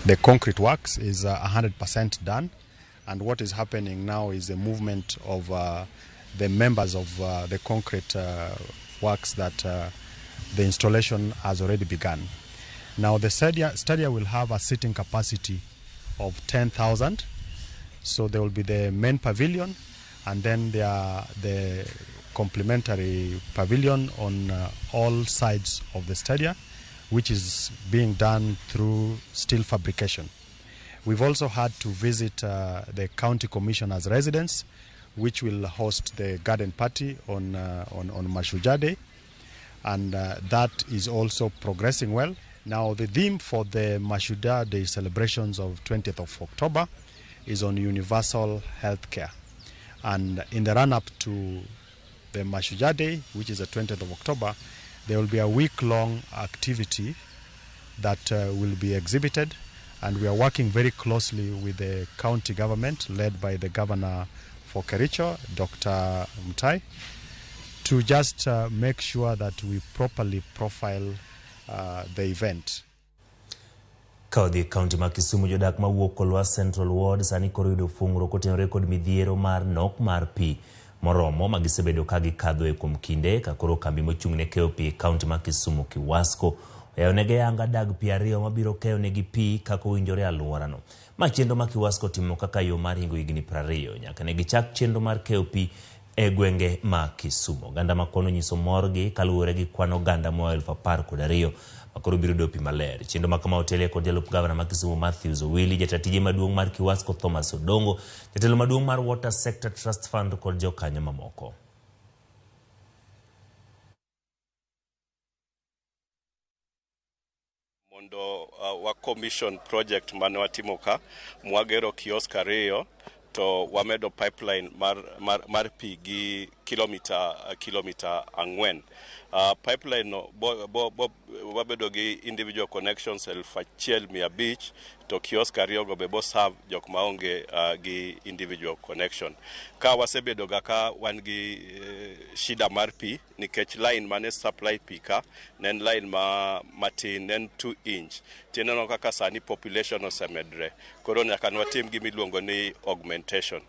The concrete works is 100% done, and what is happening now is the movement of the members of the concrete works that the installation has already begun. Now the stadia will have a seating capacity of 10,000, so there will be the main pavilion and then there are the complementary pavilion on all sides of the stadia, which is being done through steel fabrication. We've also had to visit the county commissioner's residence, which will host the garden party on Mashujaa Day, and that is also progressing well. Now the theme for the Mashujaa Day celebrations of 20th of October is on universal health care. And in the run-up to the Mashujaa Day, which is the 20th of October, there will be a week-long activity that will be exhibited, and we are working very closely with the county government led by the governor for Kericho, Dr. Mutai, to just make sure that we properly profile the event. Ka odhi e kaunti ma Kisumu, jodak mawuok Kolwa Central Ward sani koro yudo fungruok kotenore kod midhiero mar nok mar pi moromo ma gisebedo ka gikadhoe kuom kinde ka koro kambi mochung' ne keyo pi e kaunti ma Kisumu Kiwasco oyawonegi ayanga dag pi ariyo mabiro keyonegi pi kaka owinjore e alworano. Ma chenro ma Kiwasco timo kaka yo mar hingo higni 20 nyaka ne gichak chenro mar keyo pi e gwenge ma Kisumu. Oganda ma kono nyiso morgi kaluwore gi kwan oganda moa 12,000 ma koro biro yudo pi maler. Chenro ma kama otelie kod jalup gavana ma Kisumu Matthews Owili, jata tije maduong' mar Kiwasco Thomas Odongo, jatelo maduong' mar Water Sector Trust Fund kod jokanyo mamoko. Mondo wa commission project mane watimo ka, mwagero kiosk ariyo to wamedo pipeline mar pi gi kilomita 4. Pipeline no wabedo gi individual connections 1,500 to kiosk ariyo go be bo serve jok maonge gi individual connection. Ka wasebedo ga ka wan gi shida mar pi nikech line mane supply pi ka ne en line ma matin, ne en 2 inch. Tineno kaka sani population osemedre, koro nyaka watim gima iluongo ni augmentation.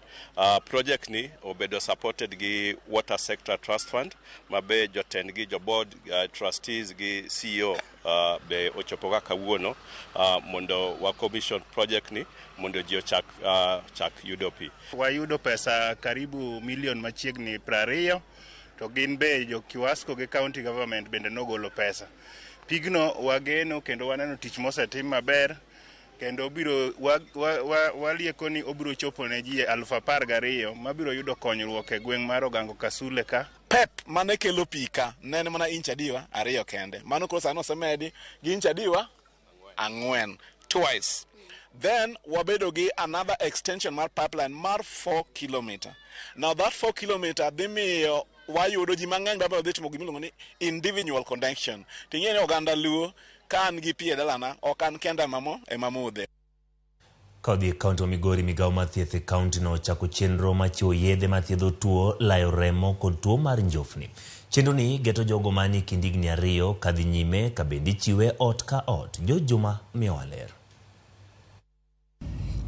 Project ni obedo supported gi Water Sector Trust Fund ma be jotendgi, jo board, trustees gi CEO be ochopo ka kawuono mondo wa commission project ni mondo ji ochak chak yudo pi. Wayudo pesa karibu milion machiegni 20, to gin be jo Kiwasco gi county government bende nogolo pesa. Pigno wageno kendo waneno tich mosetim maber, kendo obiro walieko ni obiro chopo ne ji 12,000 mabiro yudo konyruok e gweng' mar Ogango Kasule ka. Pep mane kelo pi ka ne en mana inch adiwa 2 kende. Mano koro sani osemedi gi inch adiwa 4 twice. Then wabedo gi another extension mar pipeline mar 4 kilometer. Now that 4 kilometer dhi miyo wayudo ji mang'eny mabiro dhi timo gimiluongo ni individual connection. Ting'e ni oganda Luo ka an gi pi e dalana ok an kenda ema modhe. Ka odhi e kaunti ma Migori, migawo mar thieth e kauntino ochako chenro mar chiwo yedhe mathiedho tuo layo remo kod tuo mar njofni. Chenro ni geto jogo manie kind higni 2 kadhi nyime ka bende ichiwe ot ka ot. George Juma miyowa ler.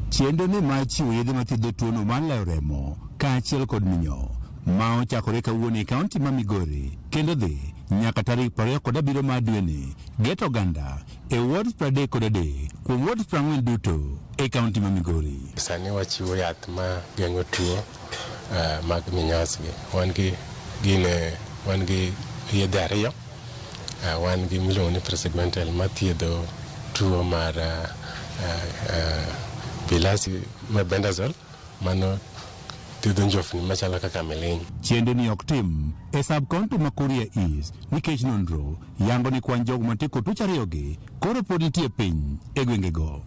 Chenro ni mar chiwo yedhe mathiedho tuono mar layo remo kaachiel kod minyoo ma ochakore kawuono e kaunti ma Migori kendo dhi nyaka tarik 27 mar dweni geto oganda e ward 33 kuom ward 40 duto e kaunti ma Migori. Sani wachiwo yath ma geng'o tuo mag minyasi. Wan gi yedhe 2, wan gi miluongo ni Praziquantel mathiedho tuo mar bilharzia, mebendazole mano thiedho njofni machalo kaka miliny. Chenro ni ok tim e sub-county ma Kuria East nikech nonro yango ni kwan jogo mantie kod tuoche 2 gi koro pod nitie piny e gwengego.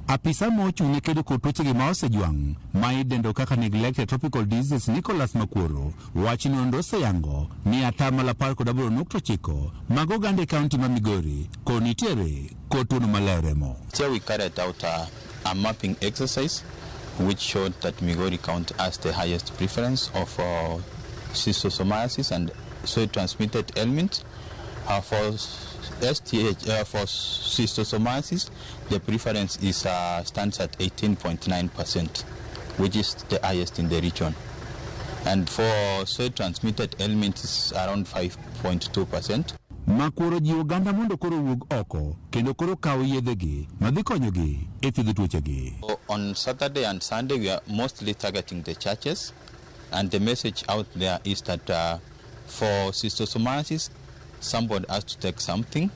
Apisa ma ochung' ne kedo kod tuochegi ma osejwang' ma idendo kaka neglected tropical diseases Nicholas Makworo wach nonro oseyango ni 18.9% mag oganda e kaunti ma Migori kod nitiere kod tuono mar layo remo. Here we carried out a mapping exercise which showed that Migori County has the highest preference of schistosomiasis and soil-transmitted ailments. For STH, for schistosomiasis, the preference is stands at 18.9%, which is the highest in the region. And for soil-transmitted ailments, is around 5.2%. Makworo jiwo oganda mondo koro wuog oko kendo koro kaw yedhegi madhi konyogi e thiedho tuochegi. On Saturday and Sunday, we are mostly targeting the churches, and the message out there is that for schistosomiasis, somebody has to take something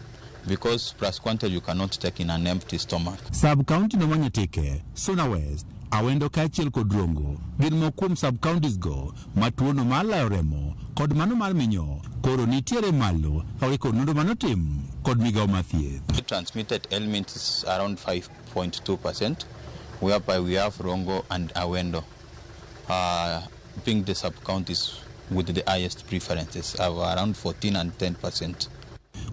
because praziquantel you cannot take in an empty stomach. Sub-county no Manyatike, Suna West, Awendo kaachiel kod Rongo gin moko kuom sub-counties go ma tuono mar layo remo kod mano mar minyoo koro nitiere malo kaluwore kod nonro manotim kod migawo mar thieth. Transmitted ailments is around 5.2%, whereby we have Rongo and Awendo being the sub-counties with the highest preferences of around 14 and 10%.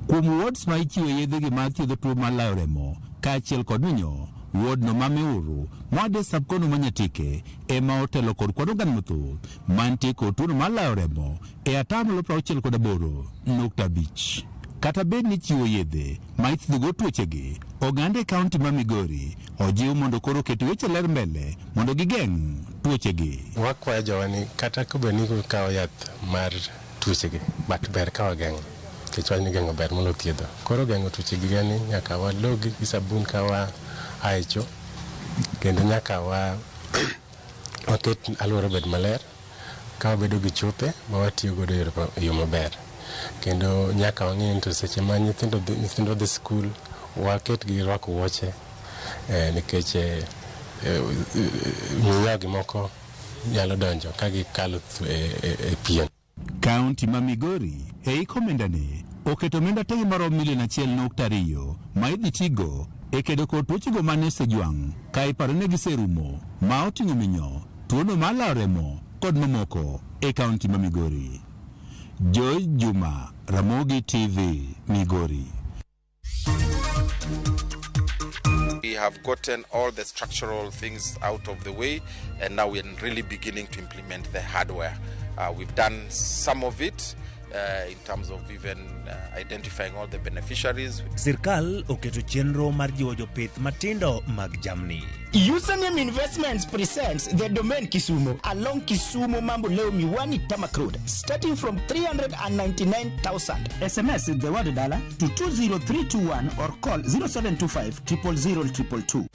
Kuom wards ma ichiwo yedhegi mar thiedho tuo mar layo remo kaachiel kod minyoo, ward no ma Miuru mwade sub-county ma Nyatike ema otelo kod kwan oganda mathoth mantie kod tuono mar layo remo e 68.5%. Kata bed ni chiwo yedhe ma ithiedhogo tuochegi, oganda e kaunti ma Migori ojiw mondo koro oket weche ler mbele mondo gigeng' tuochegi. Wakwayo jowa ni kata kobed ni gikawo yath mar tuochegi, but ber ka wageng'o. Nikech wach ni geng'o ber moloyo thiedho. Koro geng'o tuochegi en ni nyaka walogi gi sabun ka wa a e cho, kendo nyaka waket alwora obed maler, ka wabedo gi chope ma watiyo godo e yo maber. Kendo nyaka wang'e ni to seche ma nyithindo dhi skul, waketgi rwako wuoche nikech minyagi moko nyalo donjo ka gikalo e pien. Kaunti ma Migori e iko omendane oketo omenda tenge maromo milion 1.2 ma idhi tigo e kedo kod tuochego mane osejwang' ka iparo ni giserumo ma oting'o minyoo, tuono mar layo remo kod mamoko e kaunti ma Migori. George Juma, Ramogi TV, Migori. We have gotten all the structural things out of the way, and now we are really beginning to implement the hardware. We've done some of it in terms of even identifying all the beneficiaries. Sirkal oketo chenro mar jiwo jopith matindo mag jamni. Username Investments presents the Domain Kisumu along Kisumu Mamboleo Miwani Tarmac Road, starting from 399,000. SMS the word dollar to 20321 or call 0725 000 222.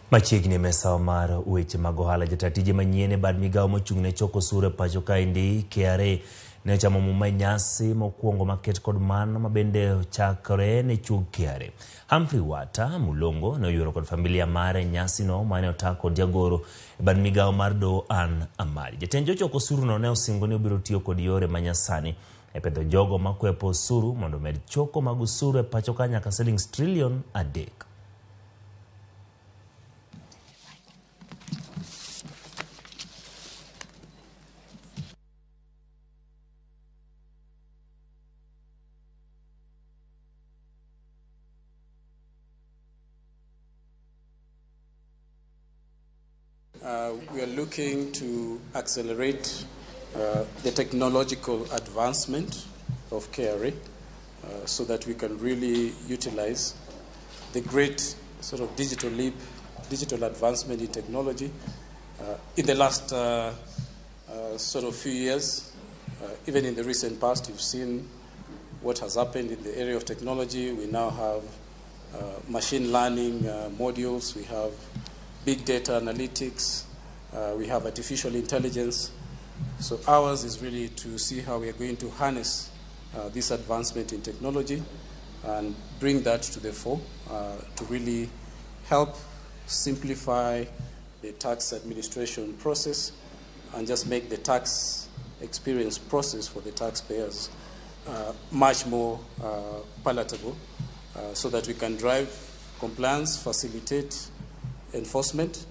Machiegni e mesa mar weche mag ohala, jata tije manyien e bad migawo mochung' ne choko osuru e pacho kaendi KRA ne ochamo muma e nyasi mokwongo maket kod mano ma bende ochakore ne chuog KRA. Humphrey Wata Mulongo ne oyuoro kod familia mare e nyasino mane ota kod jagoro e bad migawo mar doho Ann Amadi. Jatend jochok osuruno ne osingo ni obiro tiyo kod yore manyasani e pedho jogo makwepo osuru mondo omed choko mag osuru e pacho ka nyaka silings trilion 3. We are looking to accelerate the technological advancement of KRA so that we can really utilize the great sort of digital leap, digital advancement in technology. In the last sort of few years, even in the recent past, you've seen what has happened in the area of technology. We now have machine learning modules, we have big data analytics, we have artificial intelligence. So ours is really to see how we are going to harness this advancement in technology and bring that to the fore to really help simplify the tax administration process and just make the tax experience process for the taxpayers much more palatable so that we can drive compliance, facilitate enforcement.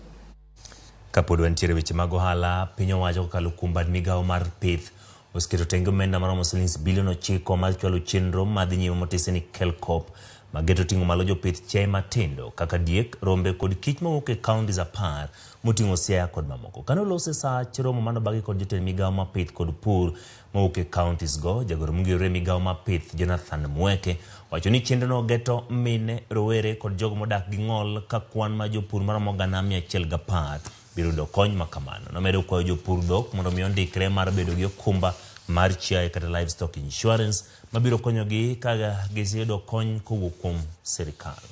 Kapod wantiere weche mag ohala, piny owacho kokalo kuom bad migawo mar pith oseketo tenge omenda maromo silings bilion 9 mar chwalo chenro madhi nyime motise ni Kelcop mageto ting'o malo jopith chiaye matindo kaka diek, rombe kod kich mawuok e counties 10 moting'o Siaya kod mamoko. Kane olose sach romo manobagi kod jotend migawo mar pith kod pur mawuok e counties go, jagoro mongirore migawo mar pith Jonathan Mweke wacho ni chenrono geto mine, rowere kod jogo modak gi ng'ol ka kwan mar jopur maromo 110,000 biro yudo kony ma kamano. Nomedo kwayo jopur dhok mondo mi ondikre mar bedo gi okumba mar chiaye kata livestock insurance mabiro konyogi ka giseyudo kony kowuok kuom sirikal.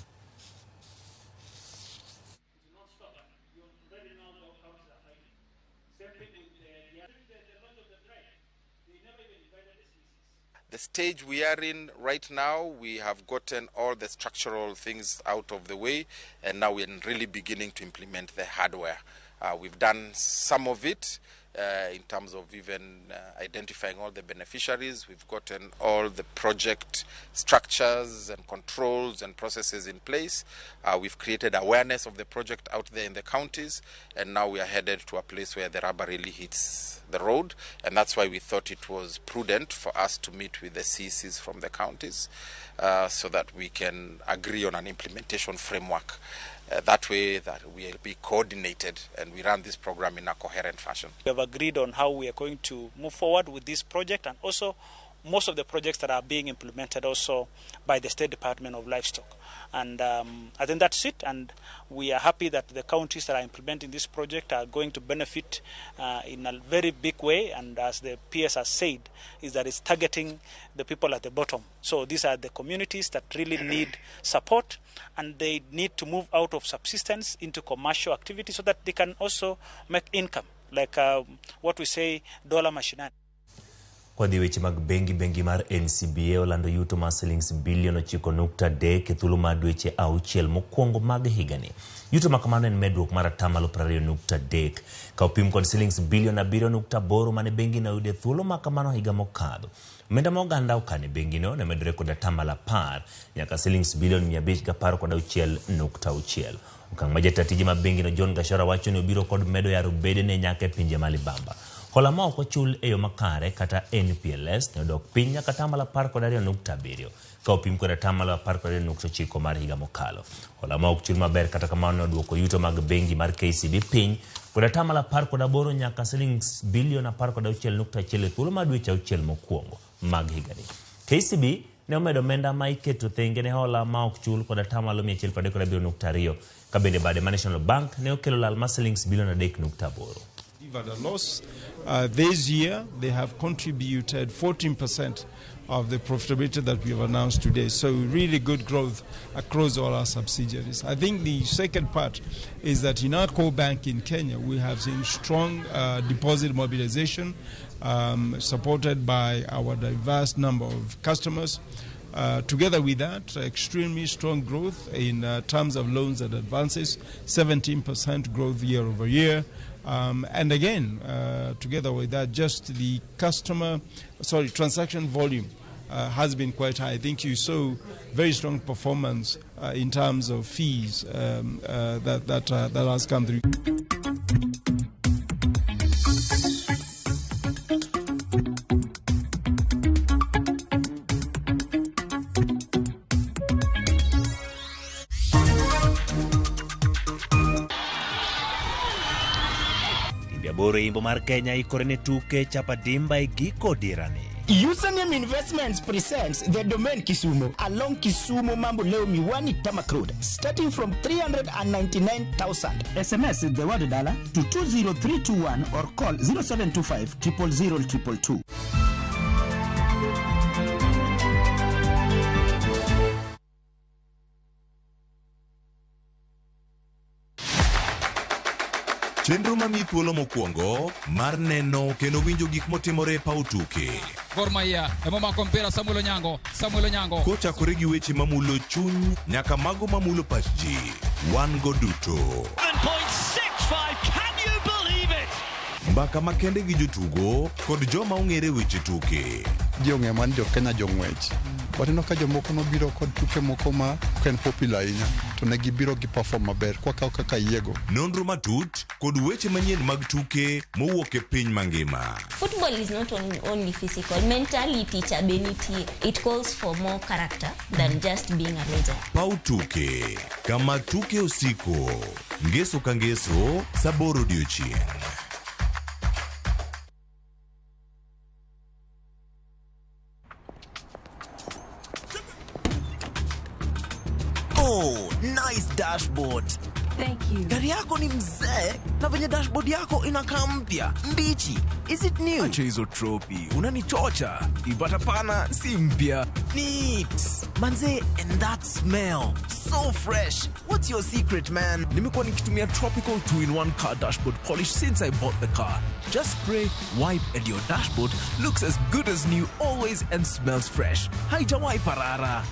The stage we are in right now, we have gotten all the structural things out of the way, and now we are really beginning to implement the hardware. We've done some of it in terms of even identifying all the beneficiaries. We've gotten all the project structures and controls and processes in place. We've created awareness of the project out there in the counties, and now we are headed to a place where the rubber really hits the road, and that's why we thought it was prudent for us to meet with the CECs from the counties so that we can agree on an implementation framework. That way that we will be coordinated and we run this program in a coherent fashion. We have agreed on how we are going to move forward with this project, and also most of the projects that are being implemented also by the State Department of Livestock. And I think that's it, and we are happy that the counties that are implementing this project are going to benefit in a very big way, and as the PS has said, is that it's targeting the people at the bottom. So these are the communities that really need support, and they need to move out of subsistence into commercial activity so that they can also make income, like what we say, dollar mashinani. Kwa dhi weche mag bengi, bengi mar NCBA olando yuto mar silings bilion 9.3 e thuolo mar dweche 6 mokwongo mag higani. Yuto ma kamano en medruok mar 20.3 ka opim kod silings bilion 7.8 mane bengi no oyudo e thuolo ma kamano higa mokadho. Omenda ma oganda okano e bengino ne medore kod 10% nyaka silings bilion 516.6. Okang' ma jata tije mar bengino John Gashora wacho ni obiro kod medo yaro bedene nyaka e pinje ma libamba. Hola ma ok ochul e yo makare kata NPLs ne odok piny nyaka 12.7 ka opim kod 12.9 mar higa mokalo. Hola ma ok chul maber kata kamano ne oduoko yuto mag bengi mar KCB piny kod 18.8 nyaka silings bilion 16.1 e thuolo mar dweche 6 mokwongo mag higani. KCB ne omedo omenda ma iketo thenge ne hola ma ok chul kod 137.2 ka bende bade ma National Bank ne okelo lal mar silings bilion 3.8. The loss. This year, they have contributed 14% of the profitability that we have announced today. So really good growth across all our subsidiaries. I think the second part is that in our core bank in Kenya, we have seen strong deposit mobilization supported by our diverse number of customers. Together with that, extremely strong growth in terms of loans and advances, 17% growth year over year. And again, together with that, just the transaction volume has been quite high. I think you saw very strong performance in terms of fees that has come through. Timbe aboro e imbo mar Kenya ikore ne tuke Chapa Dimba e giko dirani. Username Investments presents the Domain Kisumu along Kisumu Mamboleo Miwani Tarmac Road, starting from 399,000. SMS the word dollar to 20321 or call 0725 000 222. Chenro mamiyi thuolo mokwongo mar neno kendo winjo gik motimore e paw tuke. Gor Mahia emomako mpira Samuel Onyango, Samuel Onyango. Kochakore gi weche mamulo chuny nyaka mago mamulo pach ji, wan go duto. 7.65, can you believe it? Mbaka makende gi jotugo kod joma ong'ere weche tuke. Ji ong'eyo mana ni jo Kenya jong'wech. Waneno ka jomoko nobiro kod tuke moko ma ok en popular ahinya to ne gibiro gi perform maber kwakawo kaka yiego. Nonro matut kod weche manyien mag tuke mowuok e piny mangima. Football is not only physical. Mentality cha be nitie. It calls for more character than just being a loser. Paw tuke kama tuke osiko. Ngeso ka ngeso saa aboro odiochieng'. Oh, nice dashboard. Thank you. Gari yako ni mzee na venye dashboard yako inakaa mpya, mbichi. Is it new? Acha hizo tropi, unanichocha. Ipata pana si mpya. Neat. Manze, and that smell. So fresh. What's your secret, man? Nimekuwa nikitumia Tropical 2-in-1 car dashboard polish since I bought the car. Just spray, wipe and your dashboard looks as good as new always and smells fresh. Haijawahi parara.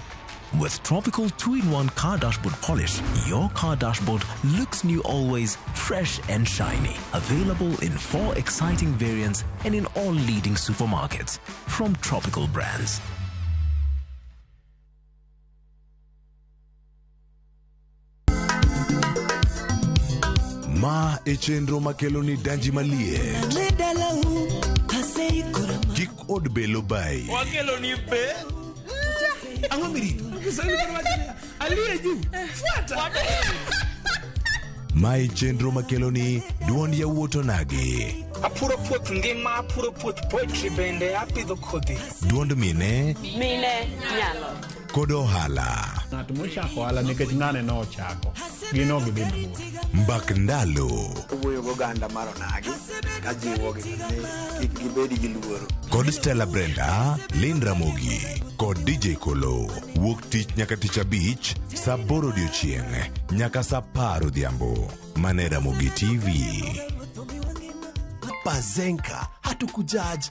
With Tropical 2-in-1 car dashboard polish, your car dashboard looks new always, fresh and shiny. Available in 4 exciting variants and in all leading supermarkets. From Tropical Brands. Ma e chenro makelo ni danji maliet. Kik od belo bai. Wakelo ni be. Ang'o mirito? Kiswahili bado wacho niya, aliye juu fuata. Mae chenro makelo ni duond yawuot onagi. Apuro puoth ngima, apuro puoth poetry bende apidho kodhi. Duond mine. Mine nyalo. Kod ohala. Ng'at mochako ohala nikech ng'ane nochako. Gin ok gidhi mabor. Mbak ndalo. Wuoyo goganda mar onagi kajiwogi ni kik gibed gi luoro. Kod Stella Brenda, Lynn Ramogi kod DJ Kolo. Wuok tich nyaka tich abich saa aboro odiochieng' nyaka saa apar odhiambo. Mane Ramogi TV. Bazenka hatukujudge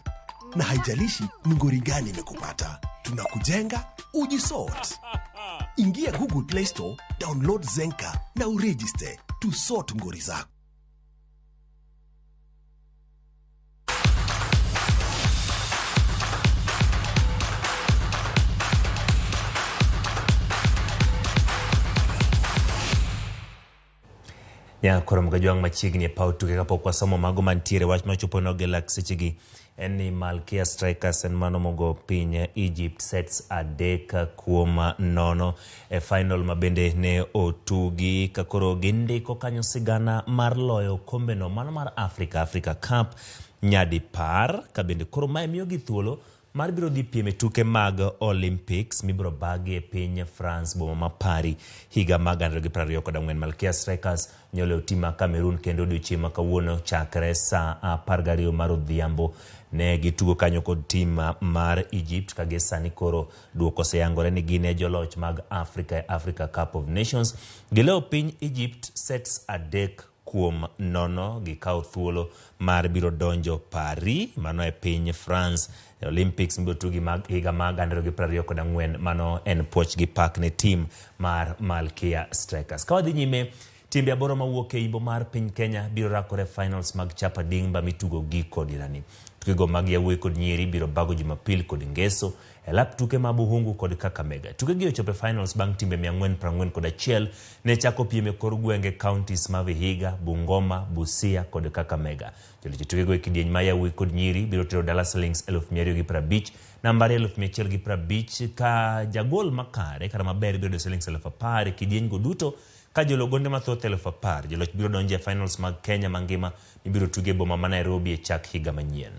na haijalishi ni ngori gani imekupata. Tunakujenga ujisort. Ingia Google Play Store, download Zenka na uregister to sort ngori zako. Ya koro mgajwang' machiegni e paw tuke kapok wasomo mago mantiere wach machopo noge lak sechegi en ni Malkia Strikers en mano mogo piny Egypt sets 3-0 e final ma bende ne otugi ka koro gindiko kanyo sigana mar loyo okombeno mano mar Africa Cup nyadi par ka bende koro mae miyogi thuolo mar biro dhi piem e tuke mag Olympics mibiro bagi e piny France boma ma Paris higa mag 2024. Malkia Strikers nyoloyo tim ma Cameroon kendo odiochieng' ma kawuono chakre saa 12 mar odhiambo ne gitugo kanyo kod tim mar Egypt ka gi sani koro duoko oseyangore ni gin e joloch mag Africa e Africa Cup of Nations. Giloyo piny Egypt sets 3-0 gikawo thuolo mar biro donjo Paris mano e piny France e Olympics mibiro tugi mag higa mag 2024. Mano en puoch gi pak ne tim mar Malkia Strikers. Ka wadhi nyime, timbe 8 mawuok e imbo mar piny Kenya biro rakore finals mag Chapa Dimba mitugo giko dirani. Tukego mag yawuoyi kod nyiri biro bago Jumapil kod Ngeso e lap tuke ma Buhungu kod Kakamega. Tukegi ochopo e finals bang' timbe 441 ne chako piem e kor gwenge counties ma Vihiga, Bungoma, Busia kod Kakamega. Joloch tukego e kidieny ma yawuoyi kod nyiri biro tero dala silings 250,000, namba 2 150 ka jagol makare kata maber biro yudo silings 10,000 e kidieny go duto ka jolo gonde mathoth 10,000. Joloch biro donjo e finals mag Kenya mangima mibiro tuge e boma ma Nairobi e chak higa manyien.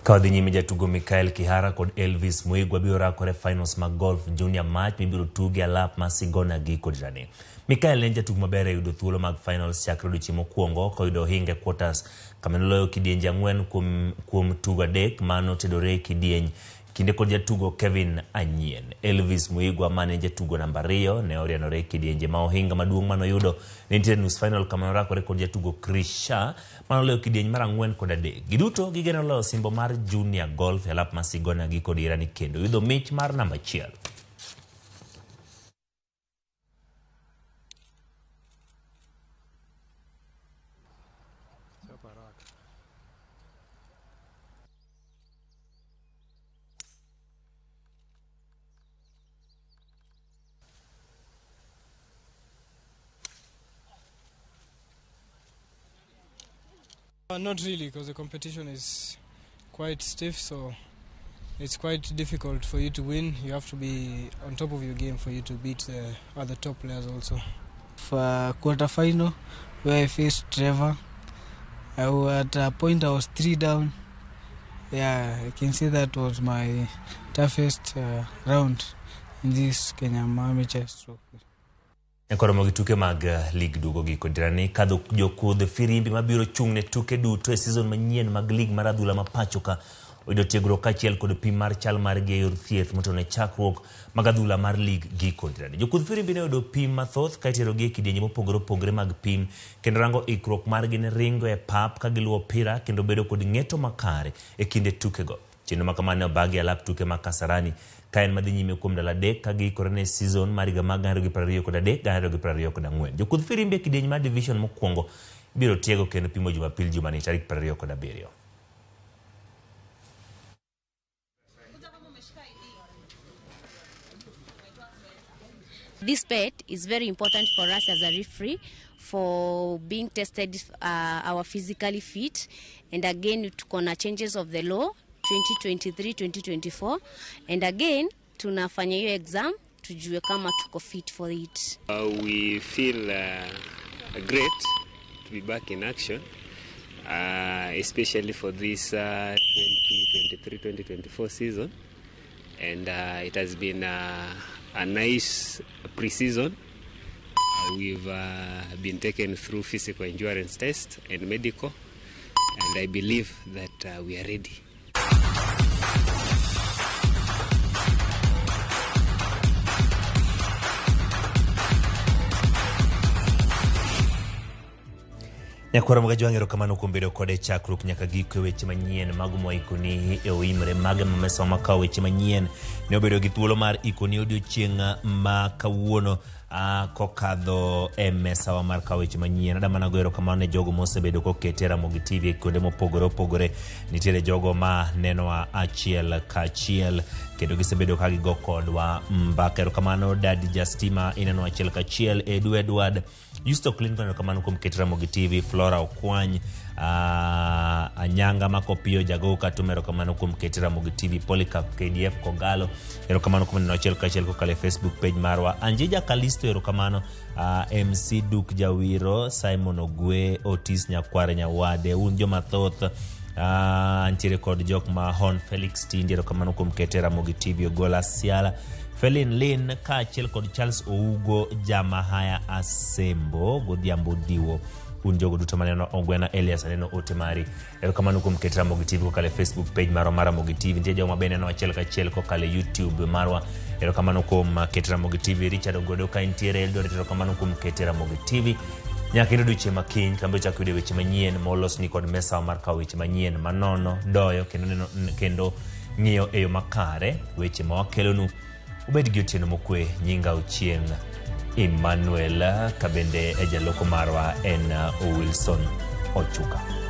Ka wadhi nyime, jatugo Mikael Kihara kod Elvis Muigwa biro rakore finals mag golf junior match mibiro tugi alap ma Sigona giko dirani. Mikael ne en jatugo maber e yudo thuolo mag finals chakre odiochieng' mokwongo koyudo ohinga e quarters kama noloyo kidienje 4 kuom tugo 3 manotedore e kidieny kinde kod jatugo Kevin Anyien. Elvis Muigwa mane jatugo namba 2 ne orianore e kidienje ma ohinga maduong' manoyudo ne nitiere nus final kama norakore kod jatugo Krisha manoloyo kidieny mar 4 kod 3. Giduto gigeno loyo osimbo mar junior golf e alap ma Sigona giko dirani kendo yudo mich mar namba 1. Not really, because the competition is quite stiff, so it's quite difficult for you to win. You have to be on top of your game for you to beat the other top players also. For quarter-final, where I faced Trevor, at a point I was 3 down. Yeah, I can say that was my toughest round in this Kenya Amateur Trophy. Koromo gi tuke mag lig duogo giko dirani kadho jokudh firimbi mabiro chung' ne tuke duto e season manyien mag lig mar adhula ma pacho ka oyudo tiegruok kaachiel kod pim mar chal margi e yor thieth motelo ne chakruok mag adhula mar lig giko dirani. Jokudh firimbi ne oyudo pim mathoth ka iterogi e kidienje mopogore opogore mag pim kendo rango ikruok margi ne ringo e pap ka giluwo opira kendo bedo kod ng'eto makare e kinde tukego. Chenro ma kamano ne obagi e alap tuke ma Kasarani ka en madhi nyime kuom ndalo 3 ka giikore ne season mar higa mag 2023 2024. Jokudh firimbi e kidieny mar division mokwongo ibiro tiego kendo pimo Jumapil jumani tarik 27. This pet is very important for us as a referee for being tested our physically fit, and again tuko na changes of the law 2023-2024, and again tunafanya hiyo exam tujue kama tuko fit for it. We feel great to be back in action, especially for this 2023-2024 season, and it has been a nice pre-season. We've been taken through physical endurance test and medical, and I believe that we are ready. Nyakwara Mogajwang', erokamano kuom bedo kode chakruok nyaka giko e weche manyien mago mwaikoni e oimre mage ma mesa makawo weche manyien ne obedo gi thuolo mar ikoni odiochieng' ma kawuono kokadho e mesawa mar kawo weche manyien. Ada mana goyo erokamano ne jogo mosebedo kokete Ramogi TV e kuonde mopogore opogore. Nitiere jogo ma nenowa achiel kachiel kendo gisebedo ka gigo kodwa mbaka. Erokamano Dadi Justima, ineno achiel kachiel. Edu Edward Yusto Clinton, erokamano kuom keto Ramogi TV. Flora Okwany, Anyanga Makopiyo Jago Katume, erokamano kuom keto Ramogi TV. Polycarp KDF Kogalo, erokamano kuom neno achiel kachiel kokalo e Facebook page marwa. Anjija Kalisto, erokamano. MC Duk Jawiro, Simon Ogwe, Otis Nyakware Nyawade, un joma thoth. Ntiere kod jok ma Hon Felix Tindi, erokamano kuom kete Ramogi TV. Ogola Siala, Felin Lin kaachiel kod Charles Ougo Jamahaya Asembo godhiambo diwo un jogo duto maneno Ogwena Elias aneno ote mari erokamano kuom keto Ramogi TV kokalo e Facebook page marwa mar Ramogi TV nitie jogo ma bende neno achiel kachiel kokalo e YouTube marwa erokamano kuom keto Ramogi TV Richard Ogodo ka intiere Eldoret erokamano kuom keto Ramogi TV nyaka iyud odiochieng' ma kiny kama ichako yude weche manyien molosni kod mesawa mar kawo weche manyien manono doyo kendo neno kendo ng'iyo e yo makare weche ma wakelonu ubed gi otieno mokwe nyinga Ochieng' Emmanuel ka bende e jaloko marwa en Wilson Ochuka.